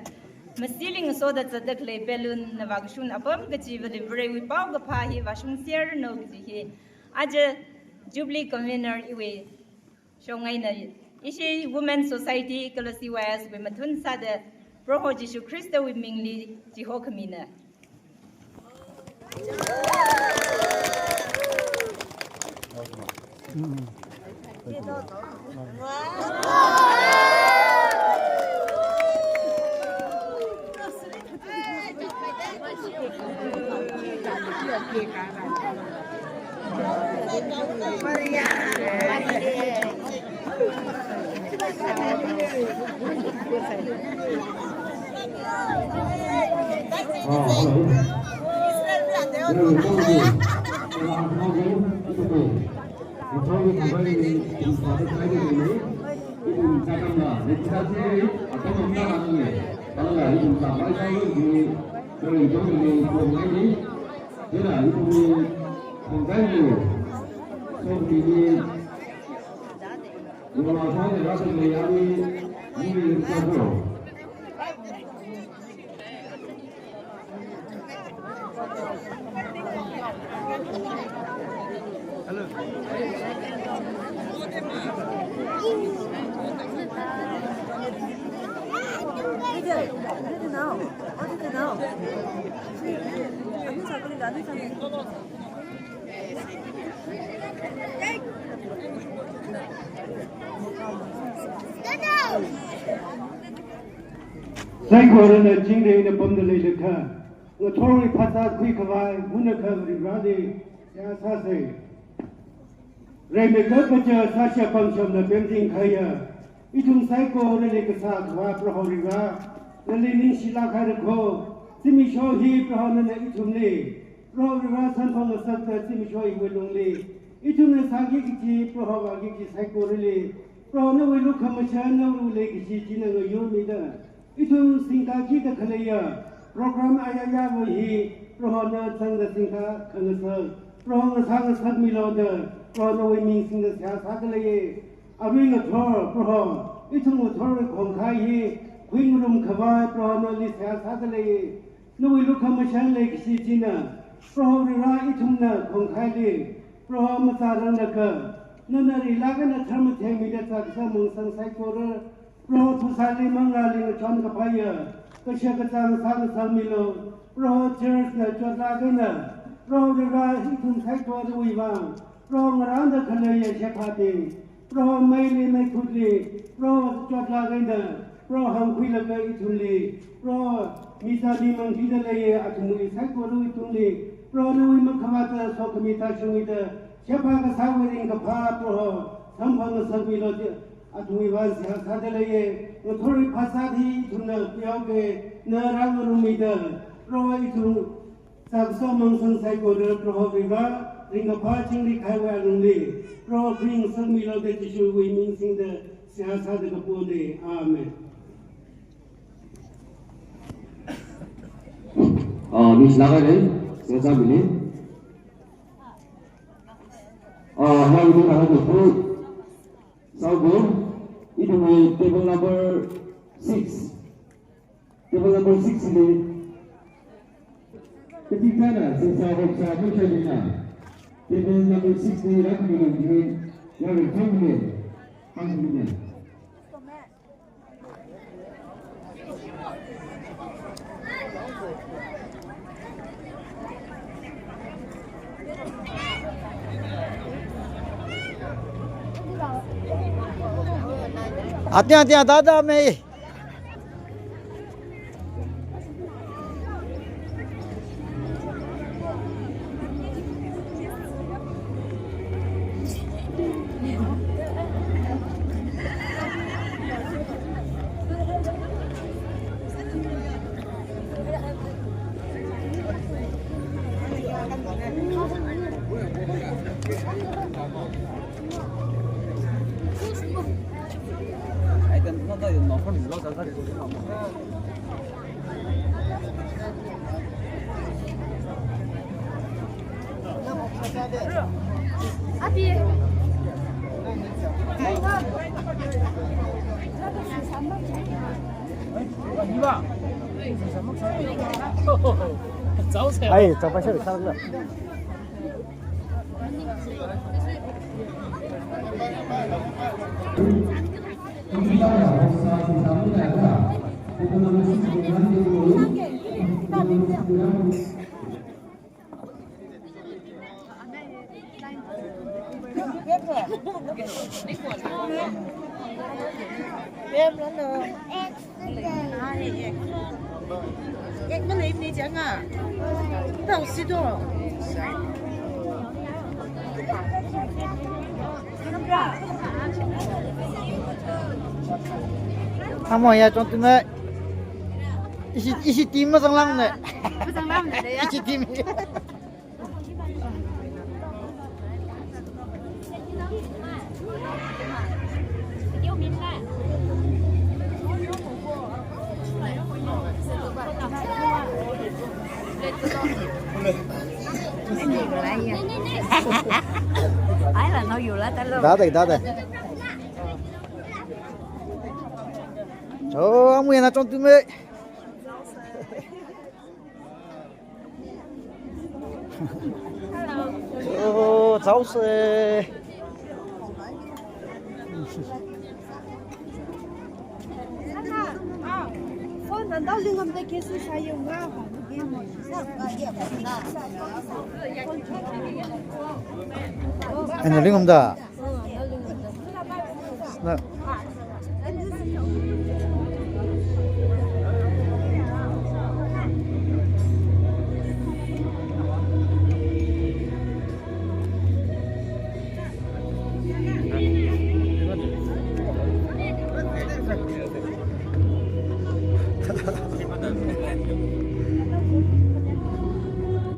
masiling soda zatda khalei Bellon na vākashung apam kachivali Varewui paokaphā hi vāshungserranu kaji hi aja Jubilee Convener iwui shong eina ishi Women Society kala C Y S wui mathun sāda Proho Jishu Khristawui mingli chihokhamina. Saikorana chingri eina pamda leilakha, ngathorwui phasā khuikhavai, munakha Varivarali seihā sāsa. Rimeikap kaja sāshap pangshapna pemting kahaiya, ithum saikorali kasā Akhava Proho Varivara, nali ningshilāk haira kho, zimiksho hi Proho nana ithumli, Proho Varivara samphang ngasakta zimiksho hiwui lungli, ithumna sāki kaji, Proho vāki kaji saikorali, Proho nawui lukhamashan, nawui leikashi china ngayurmida, ithum singkakida khaleiya program ayayāva hi Prohona zangda singkakhangasak, Proho ngasā ngasakmilu da, Proho nawui ming singda seihā sāda leiya. Arui ngathor Proho, ithum ngathorwui khongkhai hi khuingarum khavai Proho nali seihā sāda leiya. Nawui lukhamashan leikashi china, Proho Varivara ithumna khongkhaili, Proho mazāranglaga, nana rilāk eina tharmathengmida zaksa mungsang saikora, Proho phasāli manglāli ngachon kapaiya, kashak kazā ngasā ngasakmilu, Proho church na chotlāk eina, Proho Varivara ithum saikorawui vang, Proho ngarānda khaleiya shephabing, Proho meili meikhutli, Proho chotlāk eina, Proho hāngkhuilaga ithumli, Proho mizāli mangthida leiya, athumwui saikora ithumli, Proho nawui makhavāta sokhami tāshungmida, shephā kasāwui ringkaphā, Proho samphang ngasakmilu da, athumwui vang seihā sāda leiya. Ngathorwui phasā hi ithumna kuihaoke, na rāngarummida, Proho ithum zaksa mungsang saikora Proho Varivara, ringkaphā chingri kahaiwui alungli, Proho khuingasakmilu da Jishuwui ming singda seihā sāda kapona. Amen. Ah, ningshilāk haira, seihā sāmili. Ah, now we do have a full circle. It will be table number six. Table number six li. Katikana, singsa hoksa, mucha dina. Table number six li, rak mi nung dina. Ya, rak mi nung. Hang mi nung. Atia, atia, dada, mei. 哎，走吧，下去上了。 Ek maleimana chang a. Tau si do. Amo ya, chon tu me. Ishi, ishi team mazanglamana. Mazanglamana ya. Ishi team. Ai là nau dù lá ta luôn. Dade, dade. Cho, amu ya na chon tu me. Hello. Oh, chause. Phone nandau lingam da kesi sayo nga. Ana lingam da. Na.